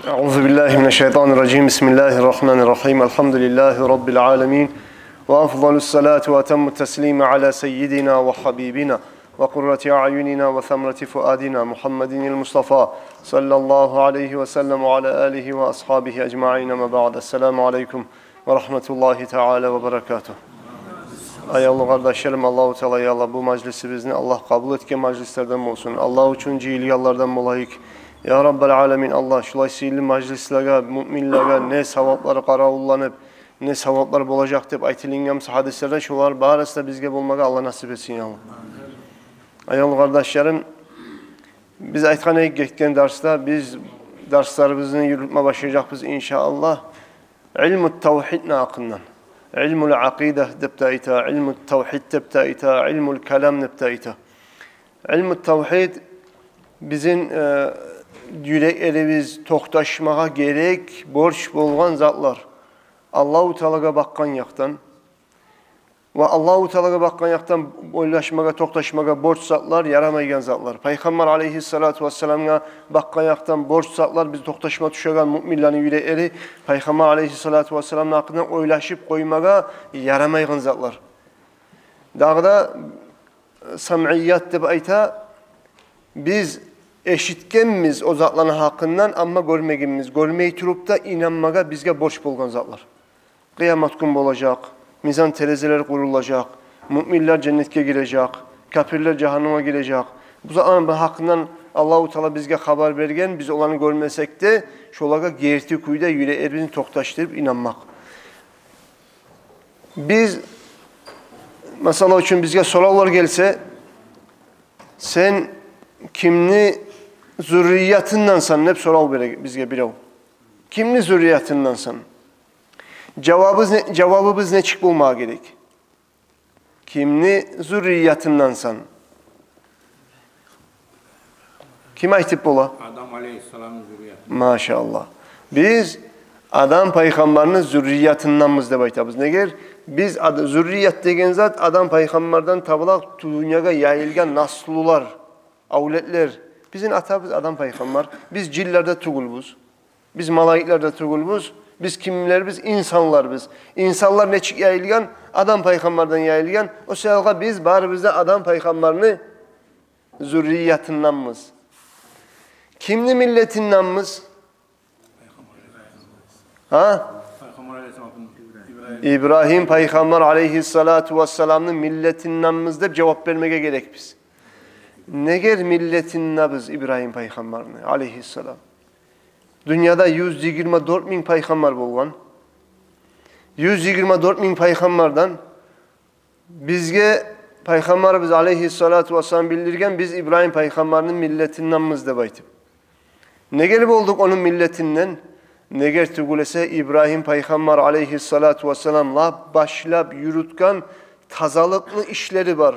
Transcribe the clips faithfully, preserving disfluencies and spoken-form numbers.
أعوذ بالله من الشيطان الرجيم. بسم الله الرحمن الرحيم. الحمد لله رب العالمين. وأفضل الصلاة وأتم التسليم على سيدنا وحبيبنا وقرة أعيننا وثمرة فؤادنا محمد المصطفى صلى الله عليه وسلم وعلى آله وأصحابه أجمعين. أما بعد. السلام عليكم ва рагьматуллагьи таала ва баракатугь. Аявлу къардашларым, Аллагьу Таала, я Аллагь, бу мажлисибизни Аллагь къабул этген мажлислерден болсун. Аллагь учун жыйылгъанлардан болайыкъ. Я Раббал аламин, Аллагь, шулай сыйлы мажлислеге, муъминлеге не саваплар къаравулланып, не саваплар болажакъ деп айтылынгъан гьадислерде, шолар барысы да бизге болмагъа Аллагь насип этсин, я Аллагь. Аявлу къардашларым, биз айтгъан эдик гетген дарсда, биз дарсларыбызны юрютме башлажакъбыз, иншааллагь. Илму тавгьидни гьакъындан. Илмул акъида деп де айта, илму тавгьид деп де айта, илмул калам деп де айта. Илму тавгьид бизин, э, юреклерибиз токъташмагъа герек, борч болгъан затлар. Аллагьу Таалагъа бакъгъан якъдан ва Аллагьу Таалагъа бакъгъан якъдан ойлашмагъа, токъташмагъа борч затлар, ярамайгъан затлар. Пайхаммар алейгьиссалату вассаламгъа бакъгъан якъдан борч затлар, биз токъташма тюшеген муъминлени юреклери Пайхаммар алейгьиссалату вассаламны гьакъындан ойлашып къоймагъа ярамайгъан затлар. Дагъы да самъият деп айта, биз эшитгенбиз о затланы гьакъындан, амма гёрмегенбиз, гёрмей туруп да инанмагъа бизге борч болгъан затлар. Къыямат гюн болажакъ, мизан терезелер къурулажакъ, муъминлер женнетге гирежек, капирлер жагьаннемге гирежек. Бу затланы гьакъындан Аллагьу Таала бизге хабар берген, биз оланы гёрмесек де, шолагъа герти кюйде юреклерибизни токъташдырып инанмакъ. Биз, масала учун, бизге соравлар гелсе, «Сен кимни зурриятындансанг?» деп сорав бере бизге бирев. Кимни зурриятындансанг? Жавабыбыз не, жавабыбыз нечик болмагъа герек? Кимни зурриятындансанг? Ким айтып бола? Адам алейгьиссаламны зуррияты. Машаллагь. Биз Адам пайхаммарны зурриятынданбыз деп айтабыз. Негер биз ад-, зуррият деген зат Адам пайхаммардан табыла дюньягъа яйылгъан наслулар, авлетлер. Бизин атабыз Адам пайхаммар. Биз жинлер де тюгюлбюз. Биз малайиклер де тюгюлбюз. Биз кимлербиз? Инсанларбыз. Инсанлар нечик яйылгъан? Адам пайхаммардан яйылгъан. О саялгъа биз барыбыз да Адам пайхаммарны зурриятынданбыз. Кимни миллетинденбиз? Гьа? Ибрагьим пайхаммар алейгьиссалату вассаламны миллетинденбиз деп жавап бермеге герекбиз. Негер миллетинденбиз Ибрагьим пайхаммарны алейгьиссалам? Дюньяда юз йигирма дёрт минг пайхаммар болгъан. Юз йигирма дёрт минг пайхаммардан бизге Пайхаммарыбыз алейгьиссалату вассалам билдирген, биз Ибрагьим пайхаммарны миллетинденбиз деп айтып. Негер болдукъ ону миллетинден? Негер тюгюл эсе, Ибрагьим пайхаммар алейгьиссалату вассалам лап башлап юрютген тазалыкъны ишлери бар.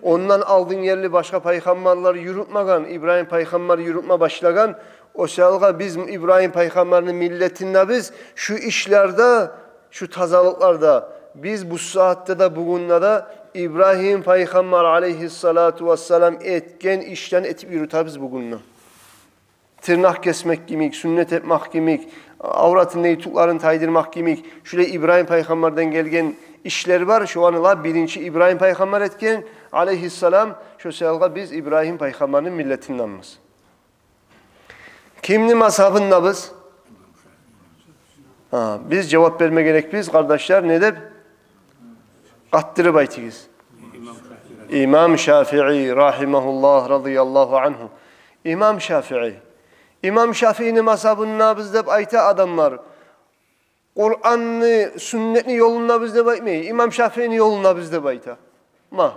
Ондан алдын ерли башгъа пайхаммарлар юрютмеген, Ибрагьим пайхаммар юрютме башлагъан. О саялгъа биз Ибрагьим пайхаммарны миллетинденбиз шу ишлерде, шу тазалыкъларда. Биз бу сагьатда да, бугюн де Ибрагьим пайхаммар алейгьиссалату вассалам этген ишлени этип юрютебиз бугюн де. Тырнакъ кесмек кимик, сюннет этмек кимик, авратындагъы тюклерин тайдырмакъ кимик, шулай Ибрагьим пайхаммардан гелген ишлер бар. Шоланы лап биринчи Ибрагьим пайхаммар этген алейгьиссалам. Шо саялгъа биз Ибрагьим пайхаммарны миллетинденбиз. Кимни мазгьабындабыз? Гьа, биз жавап берме герекбиз, къардашлар, не деп? Къаттырып айтыгъыз. Имам Шафии рагьимагьуллагь, радияллагьу ангьу. Имам Шафии. Имам Шафиини мазгьабындабыз деп айта адамлар. Къуранны, сюннетни ёлундабыз деп айтмай, Имам Шафиини ёлундабыз деп айта. Ма.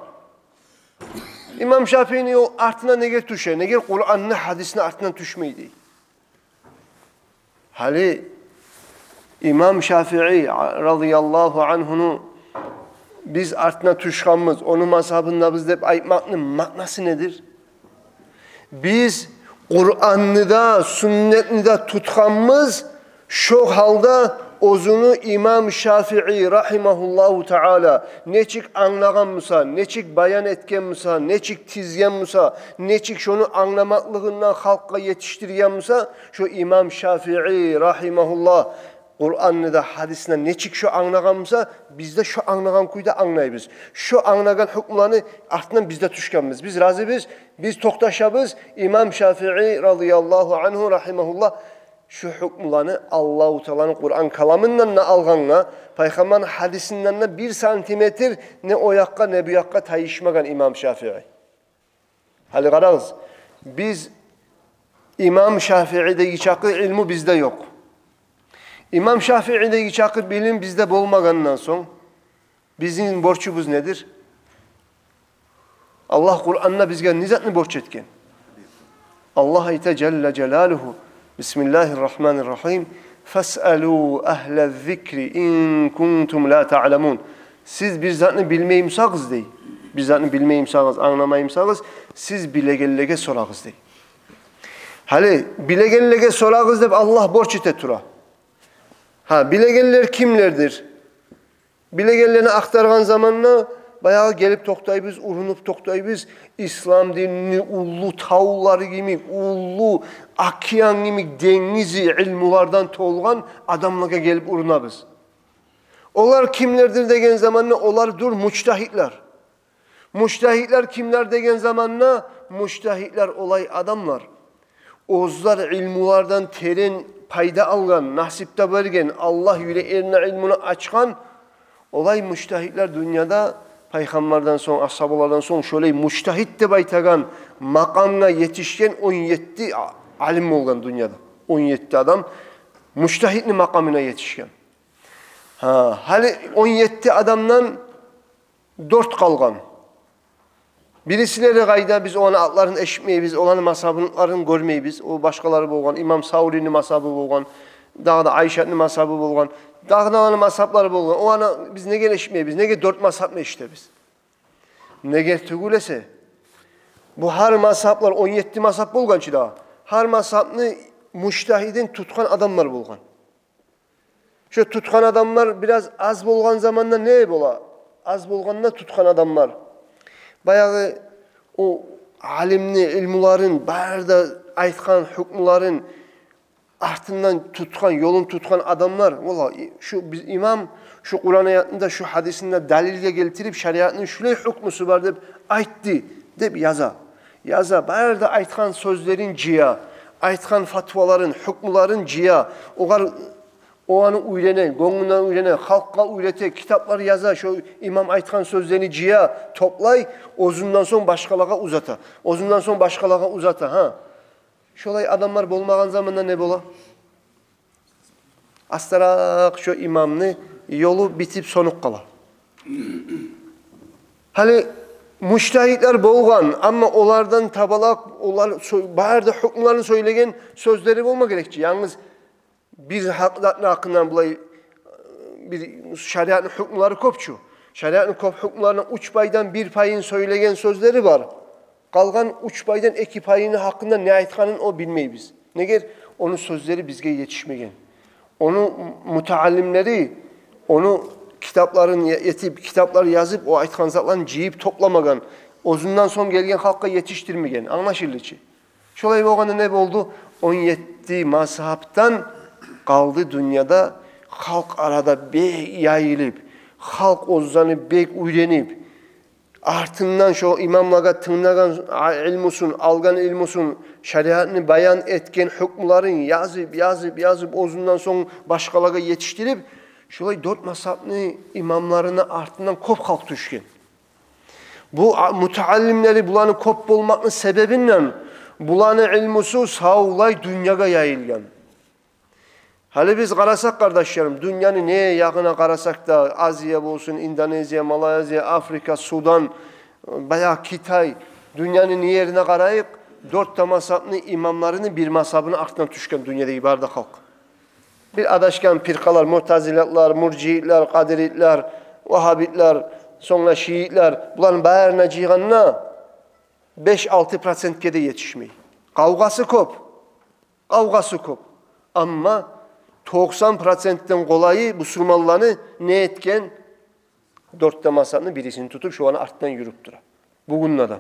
Имам Шафиини ёл артына негер тюше, негер Къуранны, гьадисни артына тюшмейди. Гьали Имам Шафии радияллагьу ангьуну биз артына тюшгенбиз, ону мазгьабындабыз деп айтмакъны маънасы недир? Биз Къуранны да, сюннетни де тутгъанбыз, шо гьалда Оьзюню имам Шафии рагьимагьуллагьу таала нечик англагъан буса, нечик баян этген буса, нечик тизген буса, нечик шону англамакълыгъындан халкъгъа етишдирген буса, шо имам Шафии рагьимагьуллагь Къуранны да, гьадисни де нечик шо англагъан буса, биз де шо англагъан кюйде англайбыз. Шо англагъан гьукмуланы артындан биз де тюшгенбиз. Биз разибиз, биз токъташабыз имам Шафии радияллагьу ангьу, рагьимагьуллагь, шу гьукмуланы Аллагьу Тааланы Къуран каламындан да алгъангъа, Пайхаммарны гьадисинден де бир сантиметр не о якъгъа, не бу якъгъа тайышмагъан имам Шафии. Гьали къарагъыз, биз имам Шафиидеги чакъы илму бизде ёкъ. Имам Шафиидеги чакъы билим бизде болмагъандан сонг, бизин борчубуз недир? Аллагь Къуранда бизге не затны борч этген? Аллагь айта жалла жалалугьу: «Бисмиллагьи ррагьмани ррагьим. Фасъалу агьла ззикри ин кунтум ла таъламун». Сиз бир затны билмей бусагъыз, дей. Бир затны билмей бусагъыз, англамай бусагъыз, сиз билегенлеге сорагъыз, дей. Гьали билегенлеге сорагъыз деп Аллагь борч эте тура. Гьа, билегенлер кимлердир? Билегенлени ахтаргъан заманда баягъы гелип токътайбыз, урунуп токътайбыз. Ислам динини уллу тавлары йимик, уллу океан йимик денгизи илмулардан толгъан адамлагъа гелип урунабыз. Олар кимлердир деген заманда, олардыр мужтагьидлер. Мужтагьидлер кимлер деген заманда, мужтагьидлер олай адамлар, оьзлер илмулардан терен пайда алгъан, насип де берген, Аллагь юреклерине илмуну ачгъан, олай мужтагьидлер дюньяда Пайхаммардан сонг, асгьабалардан сонг шолай мужтагьид деп айтагъан макъамгъа етишген он етти а-, алим болгъан дюньяда. Он етти адам мужтагьидни макъамына етишген. Гьа, гьали он етти адамдан дёрт къалгъан. Бирисилери къайда, биз оланы атларын эшитмейбиз, оланы мазгьабларын гёрмейбиз. О башгъалары болгъан, имам Саврини мазгьабы болгъан, дагъы да Айшатны мазгьабы болгъан, дагъы да оланы мазгьаблары болгъан. Оланы биз неге эшитмейбиз, неге дёрт мазгьабны эшитебиз? Неге тюгюл эсе, бу гьар мазгьаблар, он етти мазгьаб болгъан чы дагъы, гьар мазгьабны мужтагьидин тутгъан адамлар болгъан. Шо тутгъан адамлар бираз аз болгъан заманда не бола? Аз болгъанда тутгъан адамлар, баягъы о алимни илмуларын, бары да айтгъан гьукмуларын артындан тутгъан, ёлун тутгъан адамлар, валлагь, и-, шу биз имам шу Къуран аятны да, шу гьадисни де далилге гелтирип, шариатны шулай гьукмусу бар деп айтды, деп яза. Яза, бары да айтгъан сёзлерин жыя, айтгъан фатваларын, гьукмуларын жыя. Огъар оланы уьйрене, гёнгюнден уьйрене, халкъгъа уьйрете, китаплар яза, шо имам айтгъан сёзлени жыя, топлай, оьзюнден сонг башгъалагъа узата. Оьзюнден сонг башгъалагъа узата, гьа. Шолай адамлар болмагъан заманда не бола? Астаракъ шо имамны ёлу битип, сёнюп къала. Гьали мужтагьидлер болгъан, амма олардан табалакъ, олар сё-, бары да гьукмуларын сёйлеген сёзлери болма герек чи. Янгыз бир гьакъ затны гьакъындан булай, бир шариатны гьукмулары кёп чю. Шариатны кёп гьукмуларындан уьч пайдан бир пайын сёйлеген сёзлери бар. Къалгъан уьч пайдан эки пайыны гьакъында не айтгъанын о билмейбиз. Неге? Ону сёзлери бизге етишмеген. Ону мутааллимлери, ону китапларын я-, этип, китаплар язып, о айтгъан затларын жыйып топламагъан, оьзюнден сонг гелген халкъгъа етишдирмеген. Англашылды чы. Шолай болгъанда не болду? Он етти мазгьапдан къалды дюньяда, халкъ арада бек яйылып, халкъ оьзлени бек уьйренип, артындан шо имамлагъа тынглагъан а-, илмусун, алгъан илмусун, шариатны баян этген гьукмуларын язып, язып, язып, оьзюнден сонг башгъалагъа етишдирип, шолай дёрт мазгьапны имамларыны артындан кёп халкъ тюшген. Бу а-, мутааллимлери буланы кёп болмакъны себебинден буланы илмусу савлай дюньягъа яйылгъан. Гьали биз къарасакъ, къардашларым, дюньяны не ягъына къарасакъ да, Азия болсун, Индонезия, Малайзия, Африка, Судан, баягъы Китай, дюньяны не ерине къарайыкъ, дёрт де мазгьапны имамларыны бир мазгьабыны артындан тюшген дюньядагъы бары да халкъ. Бир адашгъан пиркъалар, муътазилатлар, муржиитлер, къадиритлер, вагьабитлер, сонг да шиитлер, буланы барын да жыйгъанда беш-алты процентге де етишмей. Къавгъасы кёп. Къавгъасы кёп. Амма токъсан процентден къолайы бусурманланы не этген? Дёрт де мазгьабны бирисин тутуп, шоланы артындан юрюп тура. Бугюн де.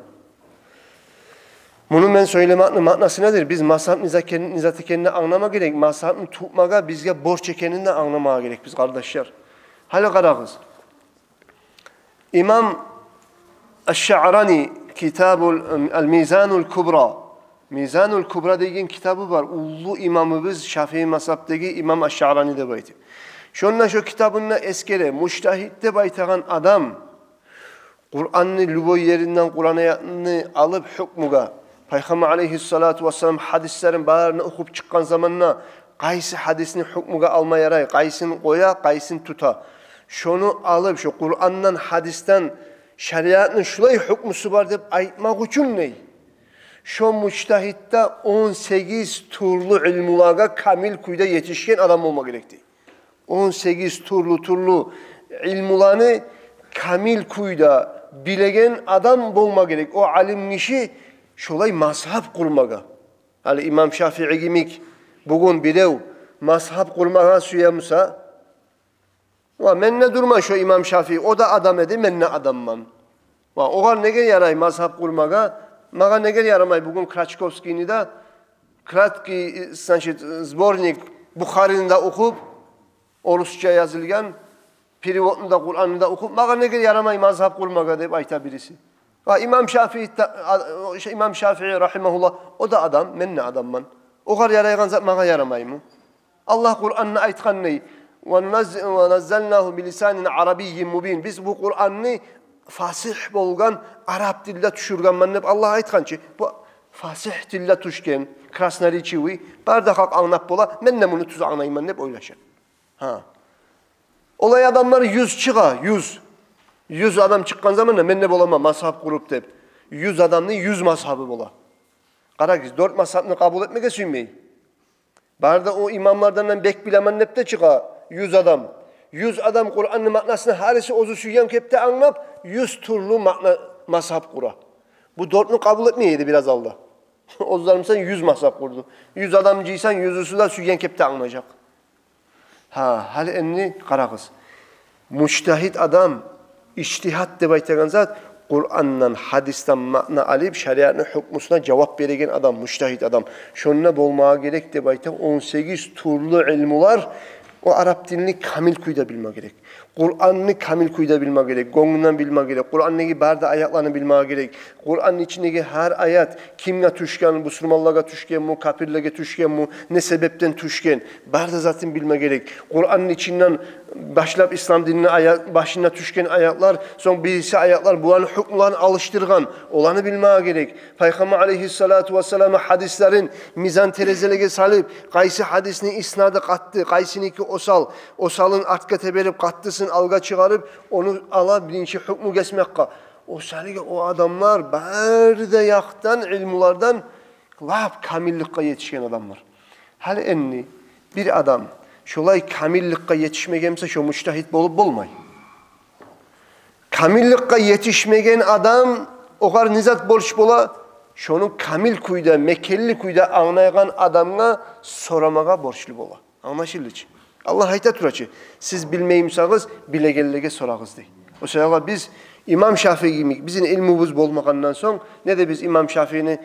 Муну мен сёйлемекни маънасы недир? Биз мазгьаб не зат экен-, не зат экенин англама герек, мазгьабны тутмагъа бизге борч экенин де англама герек биз, къардашлар. Гьали къарагъыз. Имам Аш-Шаърани, китабул, Ал-Мизанул Кубра. Мизанул Кубра деген китабы бар. Уллу имамыбыз, Шафии мазгьабдагъы имам Аш-Шаърани деп айтып. Шонда шо китабында эсгере, мужтагьид деп айтагъан адам Къуранны любой еринден Къуран аятны алып гьукмугъа, Пайхаммар алайгьиссалату вассалам гьадислерин барын охуп чыкъгъан заманда, къайсы гьадисни гьукмугъа алма ярай, къайсын къоя, къайсын тута. Шону алып, шо Къурандан, гьадисден шариатны шулай гьукмусу бар деп айтмакъ учун не? Шо мужтагьид де он сегиз тюрлю илмулагъа камил кюйде етишген адам болма герек дей. Он сегиз тюрлю-тюрлю илмуланы камил кюйде билеген адам болма герек. О алим гиши шолай мазгьаб къурмагъа. Гьали имам Шафии йимик бугюн бирев мазгьаб къурмагъа сюе буса, ва мен де дюрмен шо имам Шафии, о да адам эди, мен де адамман. Ва огъар неге ярай мазгьаб къурмагъа, магъа неге ярамай бугюн Крачковскийни де, краткий, значит, сборник Бухарини де охуп, орусча язылгъан, переводну да, Къуранны да охуп, магъа неге ярамай мазгьаб къурмагъа деп айта бириси. Ва имам Шафии та-, а, шо имам Шафии рагьимагьуллагь, о да адам, мен де адамман. Огъар ярайгъан зат магъа ярамаймы? Аллагь Къуранны айтгъан не? «Ва наз-, ва наззалнагьу билисанин арабиййин мубин». Биз бу Къуранны фасигь болгъан арап тилде тюшюргенмен деп Аллагь айтгъан чы. Бу фасигь тилде тюшген, красноречивый, бары да халкъ англап бола, мен де муну тюз англайман деп ойлаша. Гьа. Олай адамлар юз чыгъа, юз. Юз адам чыкъгъан заманда мен де боламан мазгьаб къуруп деп. Юз адамны юз мазгьабы бола. Къарагъыз, дёрт мазгьабны къабул этмеге сюймей. Бары да о имамлардан бек билемен деп де чыгъа юз адам. Юз адам Къуранны маънасын гьариси оьзю сюйген кепде англап, юз тюрлю маъна, мазгьаб къура. Бу дёртню къабул этмей эди бираз алда. Оьзлери мисал юз мазгьаб къурду. Юз адам жыйсанг, юзюсю де сюйген кепде англажакъ. Гьа, гьали энни къарагъыз. Мужтагьид адам, ижтигьад деп айтагъан зат, Къурандан, гьадисден маъна алып, шариатны гьукмусуна жавап береген адам, мужтагьид адам. Шонда болмагъа герек деп айта, он сегиз тюрлю илмулар, о арап тилни камил кюйде билме герек. Къуранны камил кюйде билме герек, гёнгюнден билме герек, Къурандагъы бары да аятланы билме герек. Къуранны ичиндеги гьар аят кимге тюшген, бусурманлагъа тюшгенми, капирлеге тюшгенми, не себепден тюшген, бары да затын билме герек. Къуранны ичинден башлап ислам динини ая-, башына тюшген аятлар, сонг бириси аятлар буланы гьукмуларын алышдыргъан, оланы билме герек. Пайхаммар алайгьиссалату вассаламны гьадислерин мизан терезелеге салып, къайсы гьадисни иснады къатты, къайсыники осал, осалын артгъа теберип, къаттысын алгъа чыгъарып, ону ала биринчи гьукму гесмекге. О саялы о адамлар бары да якъдан, илмулардан лап камилликге етишген адамлар. Гьали энни бир адам шолай камилликге етишмеген буса, шо мужтагьид болуп болмай. Камилликге етишмеген адам, огъар не зат борч бола? Шону камил кюйде, мекенли кюйде англайгъан адамгъа сорамагъа борчлу бола. Англашылды чы. Аллагь айта тура чы: «Сиз билмей бусагъыз, билегенлеге сорагъыз», — дей. О саялы биз имам Шафии йимик, бизин илмубуз болмагъандан сонг, не де биз имам Шафиини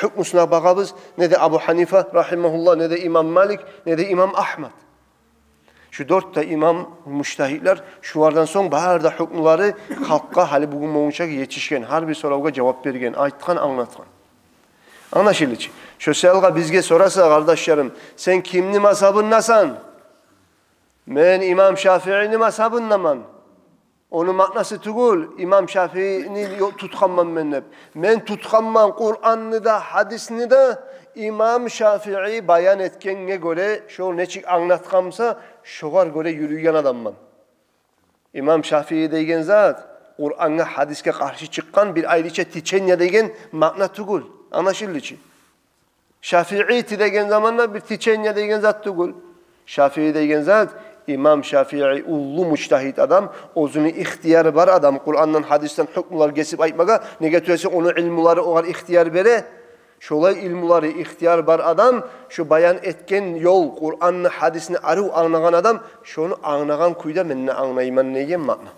гьукмусуна багъабыз, не де Абу Гьанифа рагьимагьуллагь, не де имам Малик, не де имам Агьмад. Шу дёрт де имам мужтагьидлер, шулардан сонг бары да гьукмулары халкъгъа гьали бугюн болгъунча етишген, гьар бир соравгъа жавап берген, айтгъан, англатгъан. Англашылды чы. Шо саялы бизге сораса, къардашларым: «Сен кимни мазгьабындасан?» «Мен имам Шафиини мазгьабындаман». Ону маънасы тюгюл, имам Шафиини ё-, тутгъанман мен деп. Мен тутгъанман Къуранны да, гьадисни де, имам Шафии баян этгенге гёре, шо нечик англатгъан буса, шогъар гёре юрюйген адамман. Имам Шафии деген зат Къурангъа, гьадисге къаршы чыкъгъан бир айрыча течение деген маъна тюгюл. Англашылды чы. Шафиити деген заманда бир течение деген зат тюгюл. Шафии деген зат, имам Шафии уллу мужтагьид адам, оьзюню ихтияры бар адам Къурандан, гьадисден гьукмулар гесип айтмагъа, неге тюгюл эсе ону илмулары огъар ихтияр бере. Шолай илмулары, ихтияр бар адам, шо баян этген ёл, Къуранны, гьадисни арив англагъан адам, шону англагъан кюйде мен де англайман деген маъна.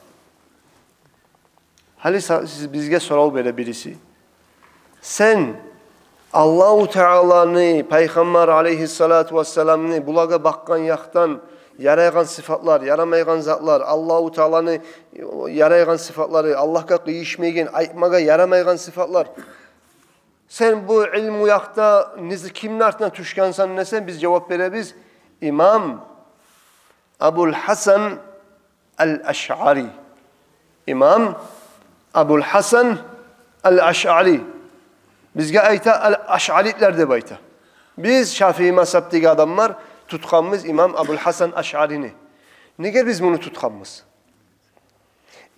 Гьали са-, сиз, бизге сорав бере бириси. Сен Аллагьу Тааланы, Пайхаммар алейгьиссалату вассаламны, булагъа бакъгъан якъдан ярайгъан сыфатлар, ярамайгъан затлар, Аллагьу Тааланы ярайгъан сыфатлары, Аллагьгъа къыйышмайгъан, айтмагъа ярамайгъан сыфатлар. Сен бу илму якъда низ-, кимни артына тюшгенсен десенг, биз жавап беребиз: имам Абул Гьасан ал-Ашъари. Имам Абул Гьасан ал-Ашъари. Бизге айта ал-Ашъарилер деп айта. Биз, шафии мазгьабдагъы адамлар, тутгъанбыз имам Абул Гьасан Ашъарини. Неге биз муну тутгъанбыз?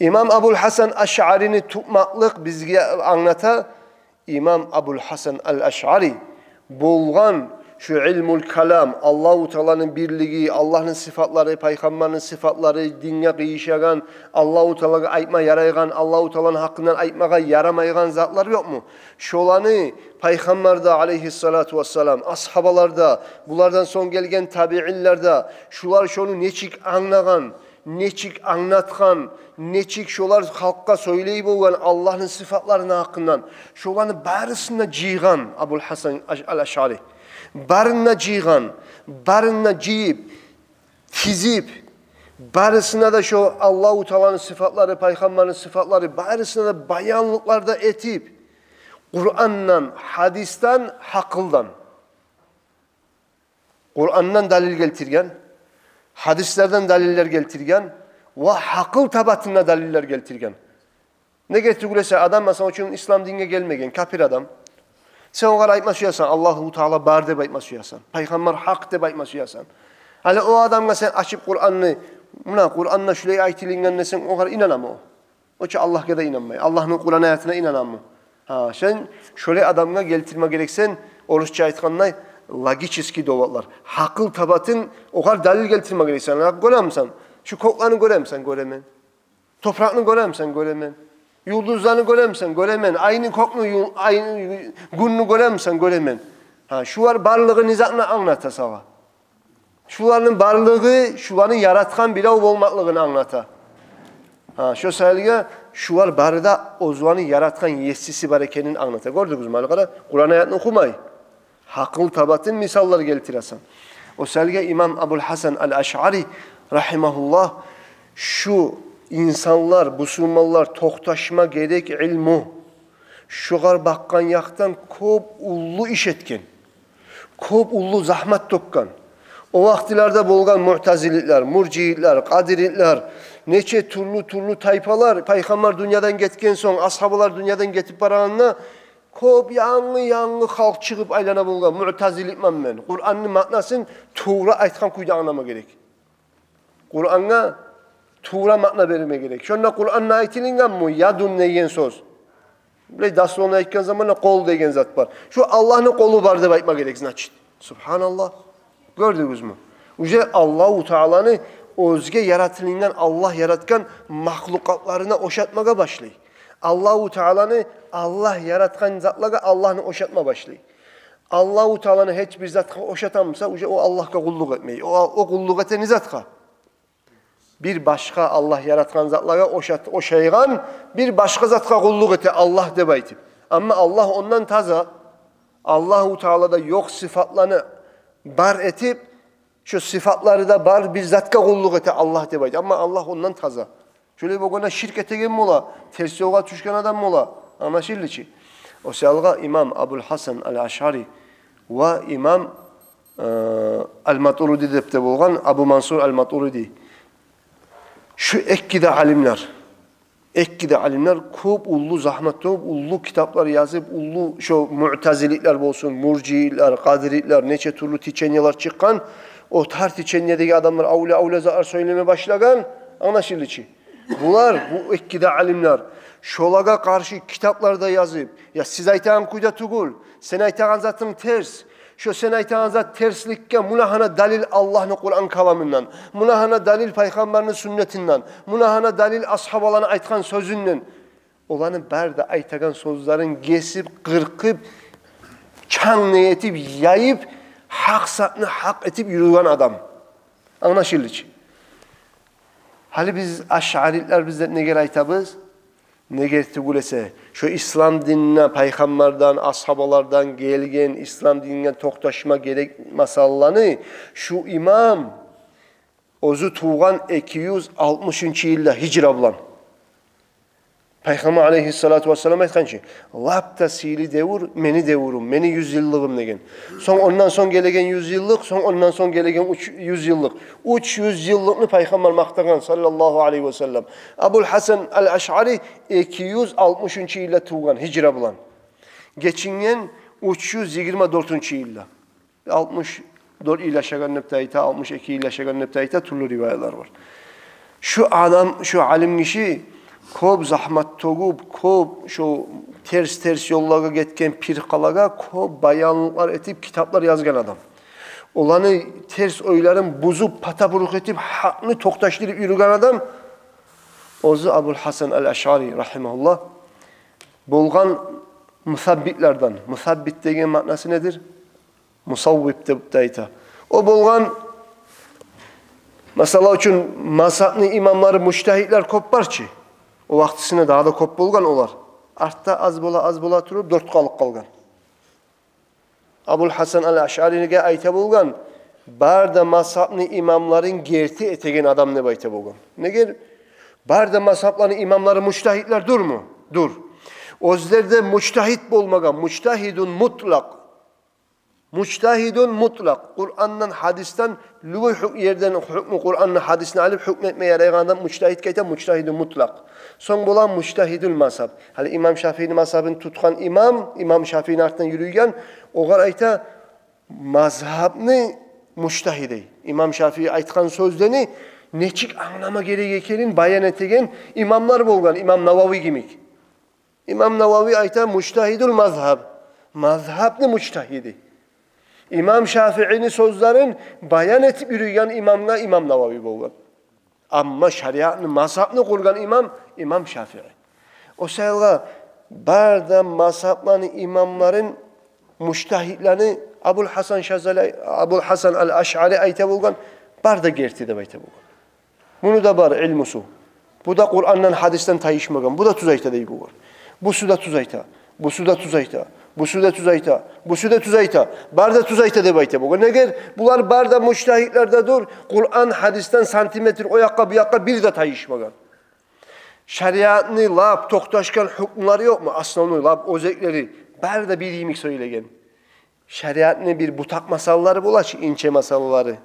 Имам Абул Гьасан Ашъарини тутмакълыкъ бизге англата, имам Абул Гьасан ал-Ашъари болгъан шу илмул калам, Аллагьу Тааланы бирлиги, Аллагьны сыфатлары, Пайхаммарны сыфатлары, динге къыйышагъан, Аллагьу Таалагъа айтма ярайгъан, Аллагьу Тааланы гьакъындан айтмагъа ярамайгъан затлар ёкъму? Шоланы Пайхаммар да, алейгьиссалату вассалам, асгьабалар да, булардан сонг гелген табиинлер де, шулар шону нечик англагъан, нечик англатгъан, нечик шолар халкъгъа сёйлей болгъан Аллагьны сыфатларыны гьакъындан, шоланы барысын да жыйгъан Абул Гьасан Аш-, ал-Ашъари. Барын да жыйгъан, барын да жыйып, тизип, барысына да шо Аллагьу Тааланы сыфатлары, Пайхаммарны сыфатлары, барысына да баянлыкълар да этип, Къурандан, гьадисден, гьакъылдан. Къурандан далил гелтирген, гьадислерден далиллер гелтирген ва гьакъыл табатында далиллер гелтирген. Неге тюгюл эсе адам, масала учун, ислам динге гелмеген, капир адам. Сен огъар айтма сюесен, Аллагьу Таала бар деп айтма сюесен, Пайхаммар гьакъ деп айтма сюесен. Гьали о адамгъа сен ачып Къуранны, муна Къуранда шулай айтылынгъан десенг, огъар инанамы о? О чу Аллагьгъа да инанмай. Аллагьны Къуран аятына инанамы? Гьа, сен шолай адамгъа гелтирме герексен, орусча айтгъанда, логический доводлар. Гьакъыл табатын, огъар далил гелтирме герексен. Гьа, гёремисен? Шу кёклени гёремисен? Гёремен. Топуракъны гёремисен? Гёремен. Юлдузланы гёремисен? Гёремен. Айны, кёкню, ю-, айны, гюнню гёремисен? Гёремен. Гьа, шулар барлыгъы не затны англата сагъа? Шуланы барлыгъы шуланы яратгъан бирев болмакълыгъын англата. Гьа, шо саялгъа шулар бары да оьзлени яратгъан есиси бар экенин англата. Гёрдюгюзмю, гьали къара, Къуран аятны охумай, гьакъыл табатын мисаллар гелтиресен. О саялгъа имам Абул Гьасан ал-Ашъари, рагьимагьуллагь, шу инсанлар, бусурманлар токъташма герек илму, шогъар бакъгъан якъдан кёп уллу иш этген, кёп уллу загьмат тёкген. О вакътилерде болгъан муътазилитлер, муржиитлер, къадиритлер, нече тюрлю-тюрлю тайпалар, Пайхаммар дюньядан гетген сонг, асгьабалар дюньядан гетип барагъанда, кёп янгы-янгы халкъ чыгъып айлана болгъан, муътазилитмен мен. Къуранны маънасын тувра айтгъан кюйде англама герек. Къурангъа тувра маъна берме герек. Шонда Къуранда айтылынгъанмы ядун деген сёз? Биле, дословно айтгъан заманда къол деген зат бар. Шо Аллагьны къолу бар деп айтма герек, значит. Субгьаналлагь. Гёрдюгюзмю? Уже Аллагьу Тааланы оьзге яратылынгъан, Аллагь яратгъан махлукъатларына ошатмагъа башлай. Аллагьу Тааланы Аллагь яратгъан затлагъа Аллагьны ошатма башлай. Аллагьу Тааланы гьеч бир затгъа ошатамыса, уже о Аллагьгъа къуллукъ этмей. О, о къуллукъ эте не затгъа? Бир башгъа Аллагь яратгъан затлагъа ошат-, ошайгъан бир башгъа затгъа къуллукъ эте Аллагь деп айтып. Амма Аллагь ондан таза. Аллагьу Таалада ёкъ сыфатланы бар этип, шо сыфатлары да бар бир затгъа къуллукъ эте Аллагь деп айтып. Амма Аллагь ондан таза. Шолай болгъанда ширк этеген бола, терс ёлгъа тюшген адам бола. Англашылды чы. О саялгъа имам Абул Гьасан ал-Ашъари ва имам, э, ал-Матуриди деп де болгъан, Абу Мансур ал-Матуриди. Шу эки де алимлер, эки де алимлер кёп уллу загьмат тёгюп, уллу китаплар язып, уллу, шо муътазилитлер болсун, муржиитлер, къадиритлер, нече тюрлю течениелер чыкъгъан. О тар течениедеги адамлар авлия-авлия затлар сёйлеме башлагъан, англашылды чы. Булар, бу эки де алимлер, шолагъа къаршы китаплар да язып, я сиз айтагъан кюйде тюгюл, сен айтагъан затынг терс, шо сен айтагъан зат терсликге муна гьана далил Аллагьны Къуран каламындан, муна гьана далил Пайхаммарны сюннетинден, муна гьана далил асгьабаланы айтгъан сёзюнден. Оланы бары да айтагъан сёзлерин гесип, къыркъып, чанг не этип, яйып, гьакъ затны гьакъ этип юрюген адам. Англашылды чы. Гьали биз ашъарилер биз деп негер айтабыз? Негер тюгюл эсе, шо ислам динине пайхаммардан, асгьабалардан гелген ислам динине токъташма герек масъалаланы шу имам оьзю тувгъан эки юз алтмышынчы йылда гьижра булан. Пайхаммар алейгьиссалату вассалам айтгъан чы, лап да сыйлы девюр мени девюрюм, мени юз йыллыгъым деген. Сонг ондан сонг гелеген юз йыллыкъ, сонг ондан сонг гелеген уьч юз йыллыкъ. Уьч юз йыллыкъны пайхаммар макътагъан, саллаллагьу алейгьи ва саллам. Абул Гьасан ал-Ашъари эки юз алтмышынчы йылда тувгъан гьижра булан. Гечинген уьч юз йигирма дёртюнчю йылда. Алтмыш дёрт йыл яшагъан деп де айта, алтмыш эки йыл яшагъан деп де айта, тюрлю риваятлар бар. Шу адам, шу алим гиши кёп загьмат тёгюп, кёп шу терс-терс ёллагъа гетген пиркъалагъа кёп баянлыкълар этип, китаплар язгъан адам. Оланы терс ойларын бузуп, пата-бурук этип, гьакъны токъташдырып юрюген адам оьзю Абул Гьасан ал-Ашъари, рагьимагьуллагь, болгъан мусаббитлерден. Мусаббит деген маънасы недир? Мусаввип деп де айта. О болгъан, масала учун, мазгьабны имамлары, мужтагьидлер кёп бар чы. О вакътисинде дагъы да кёп болгъан олар. Артда аз бола, аз бола туруп, дёрт къалып къалгъан. Абул Гьасан ал-Ашъариге айта болгъан, бары да мазгьабны имамларын герти этеген адам деп айта болгъан. Негер? Бары да мазгьабланы имамлары мужтагьидлер дюрмю? Дюр. Оьзлер де мужтагьид болмагъан, мужтагьидун мутлакъ. Мужтагьидун мутлакъ. Къурандан, гьадисден, любой гьюк-, ерден гьукму Къуранны, гьадисни алып, гьукму этме ярайгъан адам мужтагьидге айта мужтагьидун мутлакъ. Сонг бола мужтагьидул мазгьаб. Гьали имам Шафиини мазгьабын тутгъан имам, имам Шафиини артындан юрюйген, огъар айта мазгьабны мужтагьиди. Имам Шафии айтгъан сёзлени нечик англама герек экенин баян этеген имамлар болгъан, имам Навави йимик. Имам Навави айта мужтагьидул мазгьаб, мазгьабны мужтагьиди. Имам Шафиини сёзлерин баян этип юрюйген имамгъа имам Навави болгъан. Амма шариатны, мазгьабны къургъан имам, имам Шафии. О саялгъа бары да мазгьабланы имамларын, мужтагьидлени Абул Гьасан Шазали, Абул Гьасан ал-Ашъари айта болгъан, бары да герти деп айта болгъан. Муну да бар илмусу. Бу да Къурандан, гьадисден тайышмагъан. Бу да тюз айта дей болгъан. Бусу да тюз айта. Бусу да тюз айта. Бусу да тюз айта. Бусу да тюз айта. Бары да тюз айта деп айта болгъан. Негер? Булар бары да мужтагьидлер де дюр. Къуран, гьадисден сантиметр о якъгъа, бу якъгъа бир де тайышмагъан. Шариатны лап токъташгъан гьукмулары ёкъму? Основной, лап оьзеклери. Бары да бир йимик сёйлеген. Шариатны бир бутакъ масъалалары бола чы, инче масъалалары.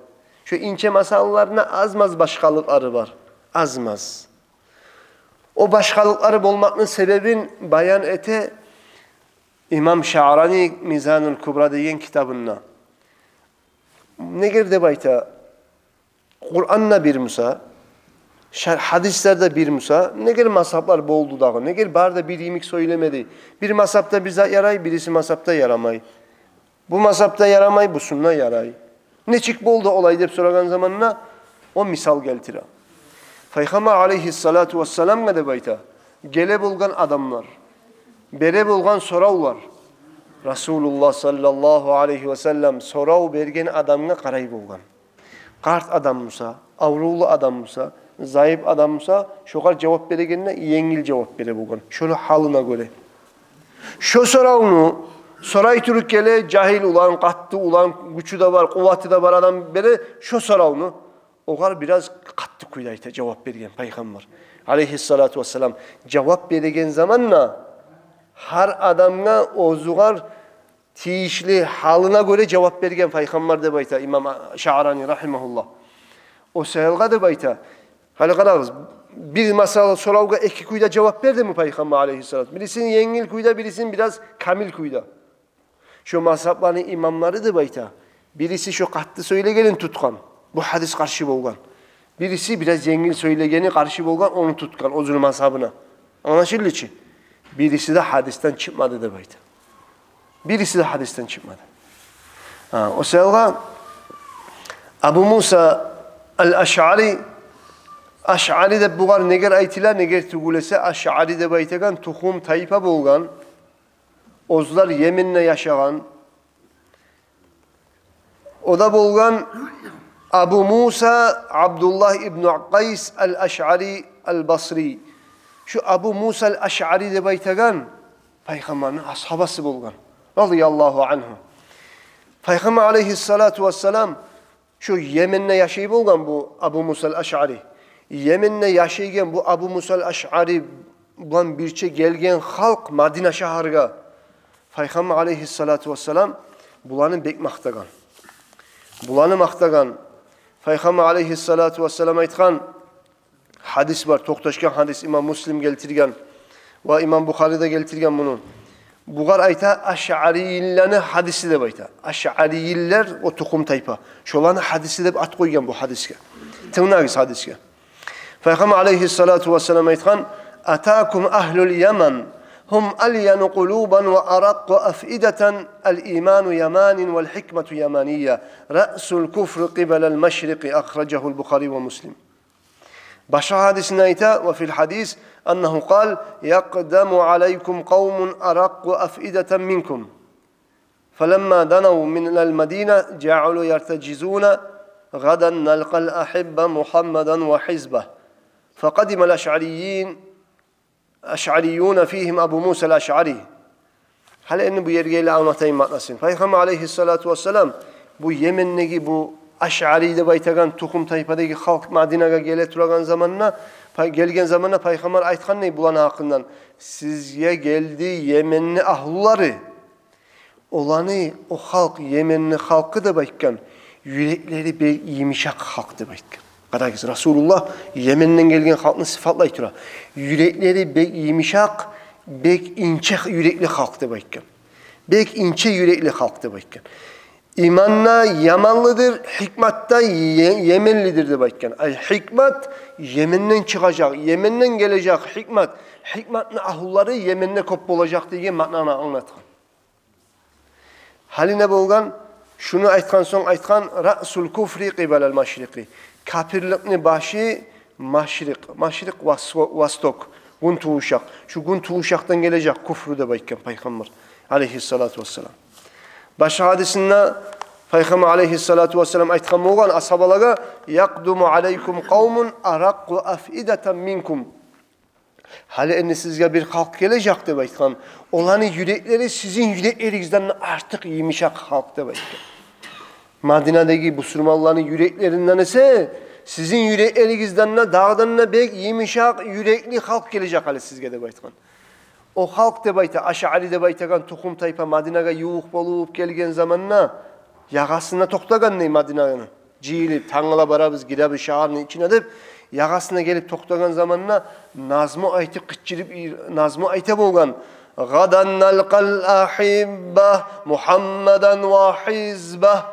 Шо инче масъалаларына аз-маз башгъалыкълары бар. Аз-маз. О башгъалыкълары болмакъны себебин баян эте имам Шаърани Мизанул Кубра деген китабында. Негер деп айта, Къуран да бир буса, ша-, гьадислер де бир буса, негер мазгьаблар болду дагъы? Негер бары да бир йимик сёйлемеди? Бир мазгьабда бир зат ярай, бириси мазгьабда ярамай. Бу мазгьабда ярамай, бусунда ярай. Нечик болду олай деп сорагъан заманда о мисал гелтире. Пайхаммар алейгьиссалату вассаламгъа деп айта, геле болгъан адамлар, бере болгъан соравлар. Расулуллагь саллаллагьу алайгьи ва саллам сорав берген адамгъа къарай болгъан. Къарт адам буса, аврувлу адам буса, зайып адам буса, шогъар жавап берегенде енгил жавап бере болгъан. Шону гьалына гёре. Шо соравну сорай туруп геле жагьил улан, къатты улан, гючю де бар, къуваты да бар адам бере шо соравну. Огъар бираз къатты кюйде айта жавап берген Пайхаммар алейгьиссалату вассалам. Жавап береген заманда гьар адамгъа оьзюгер тийишли гьалына гёре жавап берген Пайхаммар деп айта имам Шаърани рагьимагьуллагь. О саялгъа деп айта. Гьали къарагъыз, бир масъала, соравгъа эки кюйде жавап бердими Пайхаммар алейгьиссалату? Бирисин енгил кюйде, бирисин бираз камил кюйде. Шо мазгьабланы имамлары деп айта, бириси шо къатты сёйлегенин тутгъан, бу гьадис къаршы болгъан. Бириси бираз енгил сёйлегени къаршы болгъан, ону тутгъан оьзюню мазгьабына. Англашылды чы? Бириси де гьадисден чыкъмады деп айта. Бириси де гьадисден чыкъмады. Гьа, о саялгъа Абу Муса ал-Ашъари, Ашъари деп бугъар негер айтыла, негер тюгюл эсе Ашъари деп айтагъан тухум-тайпа болгъан, оьзлер Йеменде яшагъан, О да болгъан Абу Муса Абдуллагь ибну Къайс ал-Ашъари ал-Басри. Шу Абу Муса ал-Ашъари деп айтагъан пайхаммарны асгьабасы болгъан, радияллагьу ангьу. Пайхаммар алайгьиссалату вассалам шу Йеменде яшай болгъан бу Абу Муса ал-Ашъари. Йеменде яшайгъан бу Абу Муса ал-Ашъари булан бирче гелген халкъ Мадина шагьаргъа Пайхаммар алайгьиссалату вассалам буланы бек макътагъан. Буланы макътагъан. Пайхаммар алайгьиссалату вассалам айтгъан, гьадис бар, токъташгъан гьадис, имам Муслим гелтирген ва имам Бухари де гелтирген муну. Бугъар айта ашъарилени гьадиси деп айта. Ашъарилер, о тухум-тайпа. Шоланы гьадиси деп ат къойгъан бу гьадисге. Тынглагъыз гьадисге. Пайхаммар алайгьиссалату вассалам айтгъан: «Атакум агьлул Яман, гьум алияну къулубан ва аракъкъу афъидатан, ал-иману яманин вал гьикмату яманийя, раъсул куфри къибалал машрикъи», ахражагьул Бухари ва Муслим. Башгъа гьадисинде айта, ва фил гьадис аннагьу къал: «Якъдаму алайкум къавмун аракъкъу афъидатан минкум». فلما دنوا من المدينة جعلوا يرتجزون: «غدا نلقى الأحبة محمدا وحزبه». فقدم الأشعريين، أشعريون فيهم أبو موسى الأشعري. Гьали энни бу ерге геле англатайым маънасын. Пайхаммар алайгьиссалату вассалам бу Йемендеги бу ашъари деп айтагъан тухум-тайпадагъы халкъ Мадинагъа геле турагъан заманда, пай-, гелген заманда Пайхаммар айтгъан дей буланы гьакъындан: «Сизге гелди Йеменни агьлулары». Оланы, о халкъ, Йеменни халкъы деп айтгъан, юреклери бек йымышакъ халкъ деп айтгъан. Къарагъыз, Расулуллагь Йеменден гелген халкъны сыфатлай тура. Юреклери бек йымышакъ, бек инче юрекли халкъ деп айтгъан. Бек инче юрекли халкъ деп айтгъан. Иманда яманлыдыр, гьикматда е-, йеменлидир деп айтгъан. Ай, гьикмат Йеменден чыгъажакъ, Йеменден гележек гьикмат. Гьикматны агьлулары Йеменде кёп болажакъ деген маънаны англатгъан. Гьали не болгъан? Шуну айтгъан сонг айтгъан: «Раъсул куфри къибалал машрикъи». Капирликни башы машрикъ, машрикъ, вас-, восток, гюнтувушакъ. Шу гюнтувушакъдан гележек куфру деп айтгъан Пайхаммар алайгьиссалату вассалам. Башгъа гьадисинде Пайхаммар алайгьиссалату вассалам айтгъан болгъан асгьабалагъа: «Якъдуму алайкум къавмун аракъкъу афъидатан минкум». Гьали энни сизге бир халкъ гележек деп айтгъан. Оланы юреклери сизин юреклеригизден де артыкъ йымышакъ халкъ деп айтгъан. Мадинадагъы бусурманланы юреклеринден эсе сизин юреклеригизден де дагъыдан да бек йымышакъ юрекли халкъ гележек гьали сизге деп айтгъан. О халкъ деп айта, ашъари деп айтагъан тухум-тайпа Мадинагъа ювукъ болуп гелген заманда ягъасына токътагъан дей Мадинаны. Жыйылып, тангала барабыз, гиребиз шагьарны ичине деп, ягъасына гелип токътагъан заманда назму айтып, къычырып, назму айта болгъан: «Гъадан налкъал ахибба Мухаммадан ва гьизба».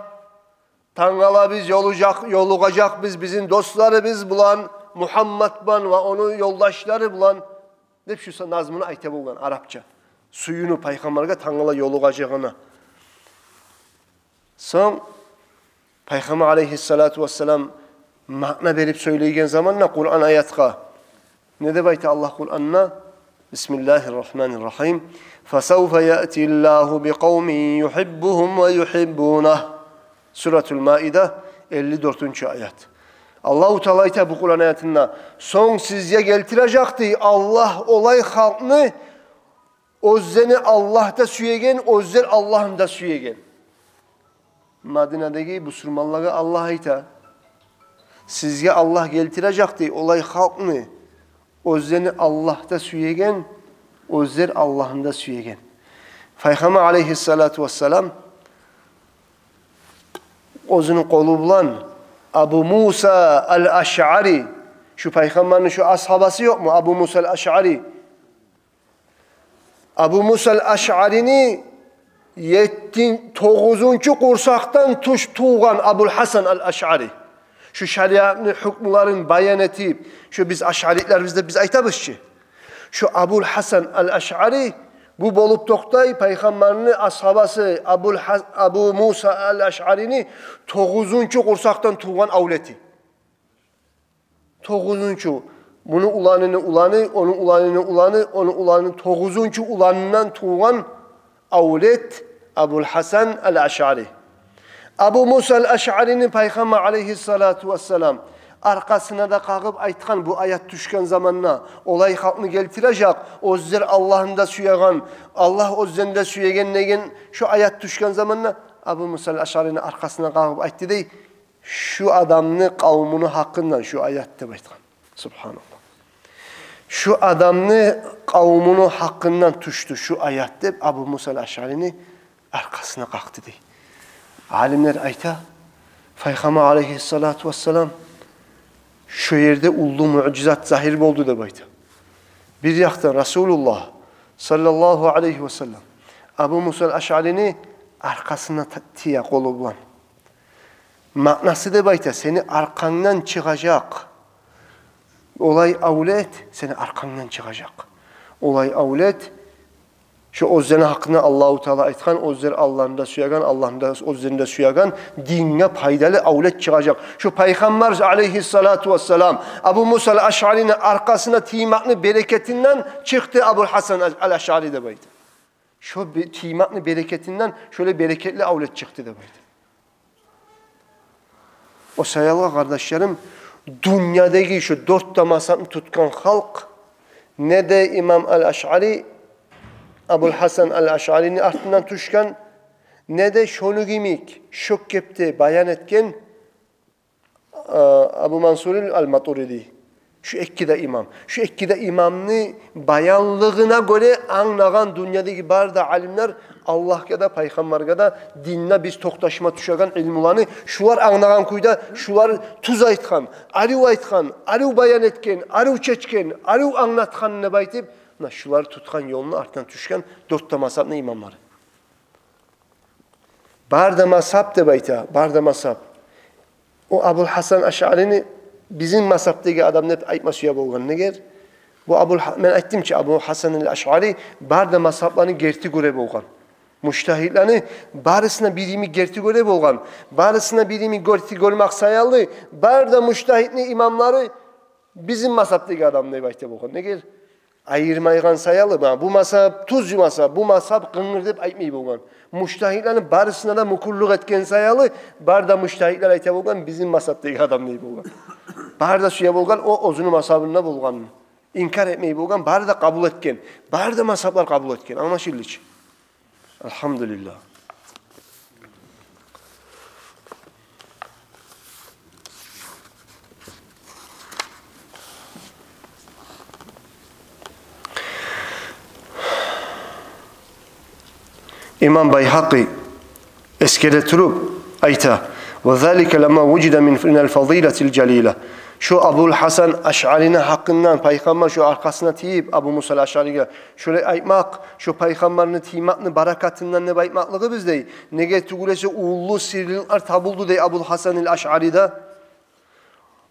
Тангала биз ёлужакъ-, ёлугъажакъбыз бизин досларыбыз булан, Мухаммад булан ва ону ёлдашлары булан деп шу са-, назмуну айта болгъан арапча. Сююнюп Пайхаммаргъа тангала ёлугъажагъына. Сонг Пайхаммар алайгьиссалату вассалам маъна берип сёйлейген заманда Къуран аятгъа, не деп айта Аллагь Къуранда? Бисмиллагьир рагьманир рагьим. «Фасавфа яътиллагьу бикъавмин югьиббугьум ва югьиббунагь». Суратул Маида, элли дёртюнчю аят. Аллагьу Таала айта бу Къуран аятында: «Сонг сизге гелтирежек, – дей, – Аллагь олай халкъны, оьзлени Аллагь да сюеген, оьзлер Аллагьны да сюеген». Мадинадагъы бусурманлагъа Аллагь айта: «Сизге Аллагь гелтирежек, – дей, – олай халкъны, оьзлени Аллагь да сюеген, оьзлер Аллагьны да сюеген». Пайхаммар алайгьиссалату вассалам оьзюню къолу булан Абу Муса ал-Ашъари, шу Пайхаммарны шу асгьабасы ёкъму, Абу Муса ал-Ашъари? Абу Муса ал-Ашъарини етти-, тогъузунчу къурсакъдан туш тувгъан Абул Гьасан ал-Ашъари. Шу шариатны гьукмуларын баян этип, шу биз ашъарилер биз деп биз айтабыз чы. Шу Абул Гьасан ал-Ашъари, бу болуп токътай Пайхаммарны асгьабасы Абул Гьас-, Абу Муса ал-Ашъарини тогъузунчу къурсакъдан тувгъан авлети. Тогъузунчу, муну уланыны уланы, ону уланыны уланы, ону уланы, тогъузунчу уланындан тувгъан авлет Абул Гьасан ал-Ашъари. Абу Муса аль-Ашъарини Пайхаммар алейгьиссалату вассалам аркъасына да къагъып айтгъан, бу аят тюшген заманда, олай халкъны гелтирежек, оьзлер Аллагьны да сюеген, Аллагь оьзлени де сюеген деген шу аят тюшген заманда Абу Муса аль-Ашъарини аркъасына къагъып айтды дей, шу адамны къавмуну гьакъындан шу аят деп айтгъан. Субгьаналлагь. Шу адамны къавмуну гьакъындан тюшдю шу аят деп, Абу Муса аль-Ашъарини аркъасына къакъды дей. Алимлер айта, Пайхаммар алейгьиссалату вассалам, шу ерде уллу муъжизат загьир болду деп айта. Бир якъдан Расулуллагь саллаллагьу алейгьи вассалам Абу Муса аль-Ашъарини аркъасына та-, тие къолу булан. Маънасы деп айта, сени аркъангдан чыгъажакъ олай авлет, сени аркъангдан чыгъажакъ олай авлет. Шу оьзлени гьакъында Аллагьу Таала айтгъан, оьзлер Аллагьны да сюеген, Аллагьны да оьзлени де сюеген, динге пайдалы авлет чыгъажакъ. Шу Пайхаммар алейгьиссалату вассалам Абу Муса аль-Ашъарини аркъасына тиймекни берекетинден чыкъды Абул Гьасан аль-Ашъари деп айта. Шу бе-, тиймекни берекетинден шолай берекетли авлет чыкъды деп айта. О саялы, къардашларым, дюньядагъы шу дёрт де мазгьабны тутгъан халкъ, не де имам аль-Ашъари, Абул Гьасан аль-Ашъарини артындан тюшген, не де шону йимик шо кепде баян этген, э, Абу Мансур аль-Матуриди. Шу эки де имам. Шу эки де имамны баянлыгъына гёре англагъан дюньядагъы бары да алимлер Аллагьгъа да, Пайхаммаргъа да, динде биз токъташма тюшеген илмуланы шулар англагъан кюйде, шулар тюз айтгъан, арив айтгъан, арив баян этген, арив чечген, арив англатгъан деп айтып, муна шулар тутгъан ёлну артындан тюшген дёрт де мазгьабны имамлары. Бары да мазгьаб деп айта, бары да мазгьаб. О Абул Гьасан Ашъарини бизин мазгьабдагъы адам деп айтма сюе болгъан. Неге? Бу Абул Гьа-, мен айтдым чы, Абул Гьасан аль-Ашъари бары да мазгьабланы герти гёре болгъан. Мужтагьидлени барысына бир йимик герти гёре болгъан. Барысына бир йимик герти гёрмек саялы, бары да мужтагьидни имамлары бизин мазгьабдагъы адам деп айта болгъан. Неге? Айырмайгъан саялы, ба, бу мазгьаб тюз мазгьаб, бу мазгьаб къынгыр деп айтмай болгъан. Мужтагьидлени барысына да мюкюрлюк этген саялы, бары да мужтагьидлер айта болгъан, бизин мазгьабдагъы адам дей болгъан. Бары да сюе болгъан о оьзюню мазгьабында болгъанны. Инкар этмей болгъан, бары да къабул этген. Бары да мазгьаблар къабул этген. Англашылды чы. Альгьамдулиллагь. Имам Байгьакъи эсгере туруп айта: «Ва залика лама вужида мин, минал фадилатил жалила». Шо Абул Гьасан Ашъарини гьакъындан Пайхаммар шо аркъасына тийип, Абу Муса аль-Ашъаригъа шолай айтмакъ, шо Пайхаммарны тиймакъны баракатындан деп айтмакълыгъыбыз дей. Неге тюгюл эсе уллу сырлыкълар табулду дей Абул Гьасан аль-Ашъариде.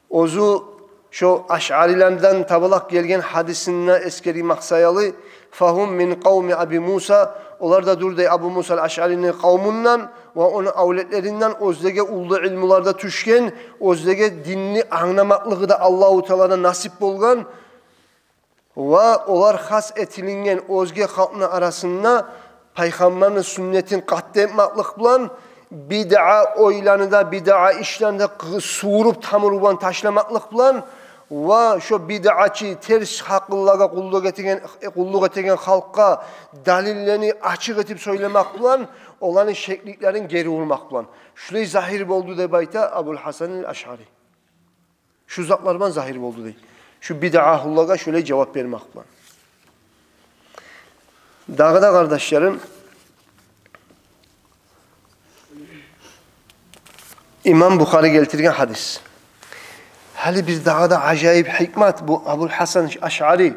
Оьзю шо ашъарилерден табалакъ гелген гьадисинде эсгермек саялы: «Фагьум мин къавми Аби Муса», олар да дюр дей Абу Муса аль-Ашъарини къавмундан ва ону авлетлеринден, оьзлеге уллу илмулар да тюшген, оьзлеге динни англамакълыгъы да Аллагьу Тааладан насип болгъан. Ва олар хас этилинген оьзге халкъны арасында Пайхаммарны суннатын къатты этмакълыкъ булан, бидъа ойланы да, бидъа ишлени де къы-, сувуруп, тамуру булан ташламакълыкъ булан ва шо бидъачы, терс гьакъыллагъа къуллукъ этеген, къуллукъ этеген халкъгъа далиллени ачыкъ этип сёйлемек булан, оланы шекликлерин гери урмакъ булан. Шулай загьир болду деп айта Абул Гьасан аль-Ашъари. Шу затлар булан загьир болду дей. Шу бидъагьуллагъа шулай жавап бермек булан. Дагъы да, къардашларым, имам Бухари гелтирген гьадис. Гьали бир дагъы да ажайып гьикмат бу Абул Гьасан Ашъари.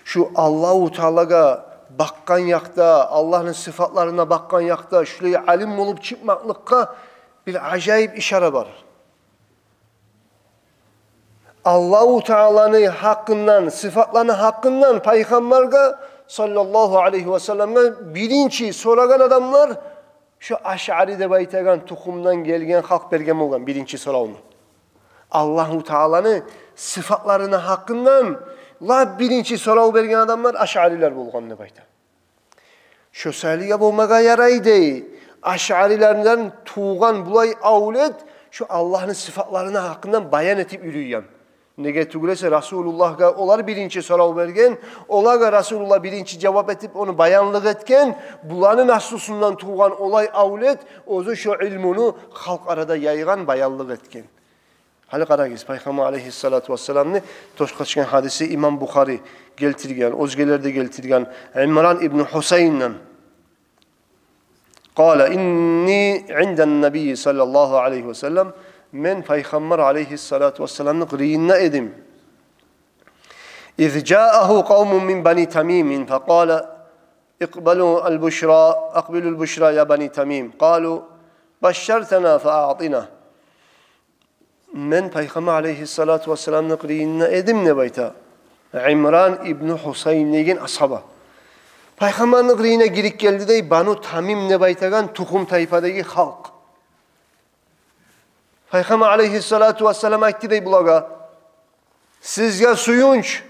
Шу Аллагьу Таалагъа бакъгъан якъда, Аллагьны сыфатларына бакъгъан якъда шулай алим болуп чыкъмакълыкъгъа бир ажайып ишара бар. Аллагьу Тааланы гьакъындан, сыфатланы гьакъындан Пайхаммаргъа саллаллагьу алайгьи ва салламгъа биринчи сорагъан адамлар шо Ашъари деп айтагъан тухумдан гелген халкъ берген болгъан биринчи соравну. Аллагьу Тааланы сыфатларыны гьакъындан лап биринчи сорав берген адамлар ашъарилер болгъан деп айта. Шо саялы болмагъа ярай дей, Ашъарилерден тувгъан булай авлет шо Аллагьны сыфатларыны гьакъындан баян этип юрюйген. Неге тюгюл эсе Расулуллагьгъа олар биринчи сорав берген, олагъа Расулуллагь биринчи жавап этип ону баянлыкъ этген, буланы наслусундан тувгъан олай авлет оьзю шо илмуну халкъ арада яйгъан, баянлыкъ этген. Гьали къарагъыз, Пайхаммар алейгьиссалату вассаламны токъташгъан гьадиси имам Бухари гелтирген, оьзгелер де гелтирген, Имран ибну Гьусайнден. قال: إني عند النبي صلى الله عليه وسلم, мен Пайхаммар алейгьиссалату вассаламны къырыйында эдим. إذ جاءه قوم من بني تميم فقال: اقبلوا البشرى، اقبلوا البشرى يا بني تميم. قالوا: بشرتنا فأعطنا. Мен Пайхаммар алейгьиссалату вассаламны къырыйында эдим деп айта Имран ибну Гьусайн деген асгьаба. Пайхаммарны къырыйына гирип гелди дей Бану Тамим деп айтагъан тухум-тайпадагъы халкъ. Пайхаммар алейгьиссалату вассалам айтды дей булагъа: «Сизге сююнч,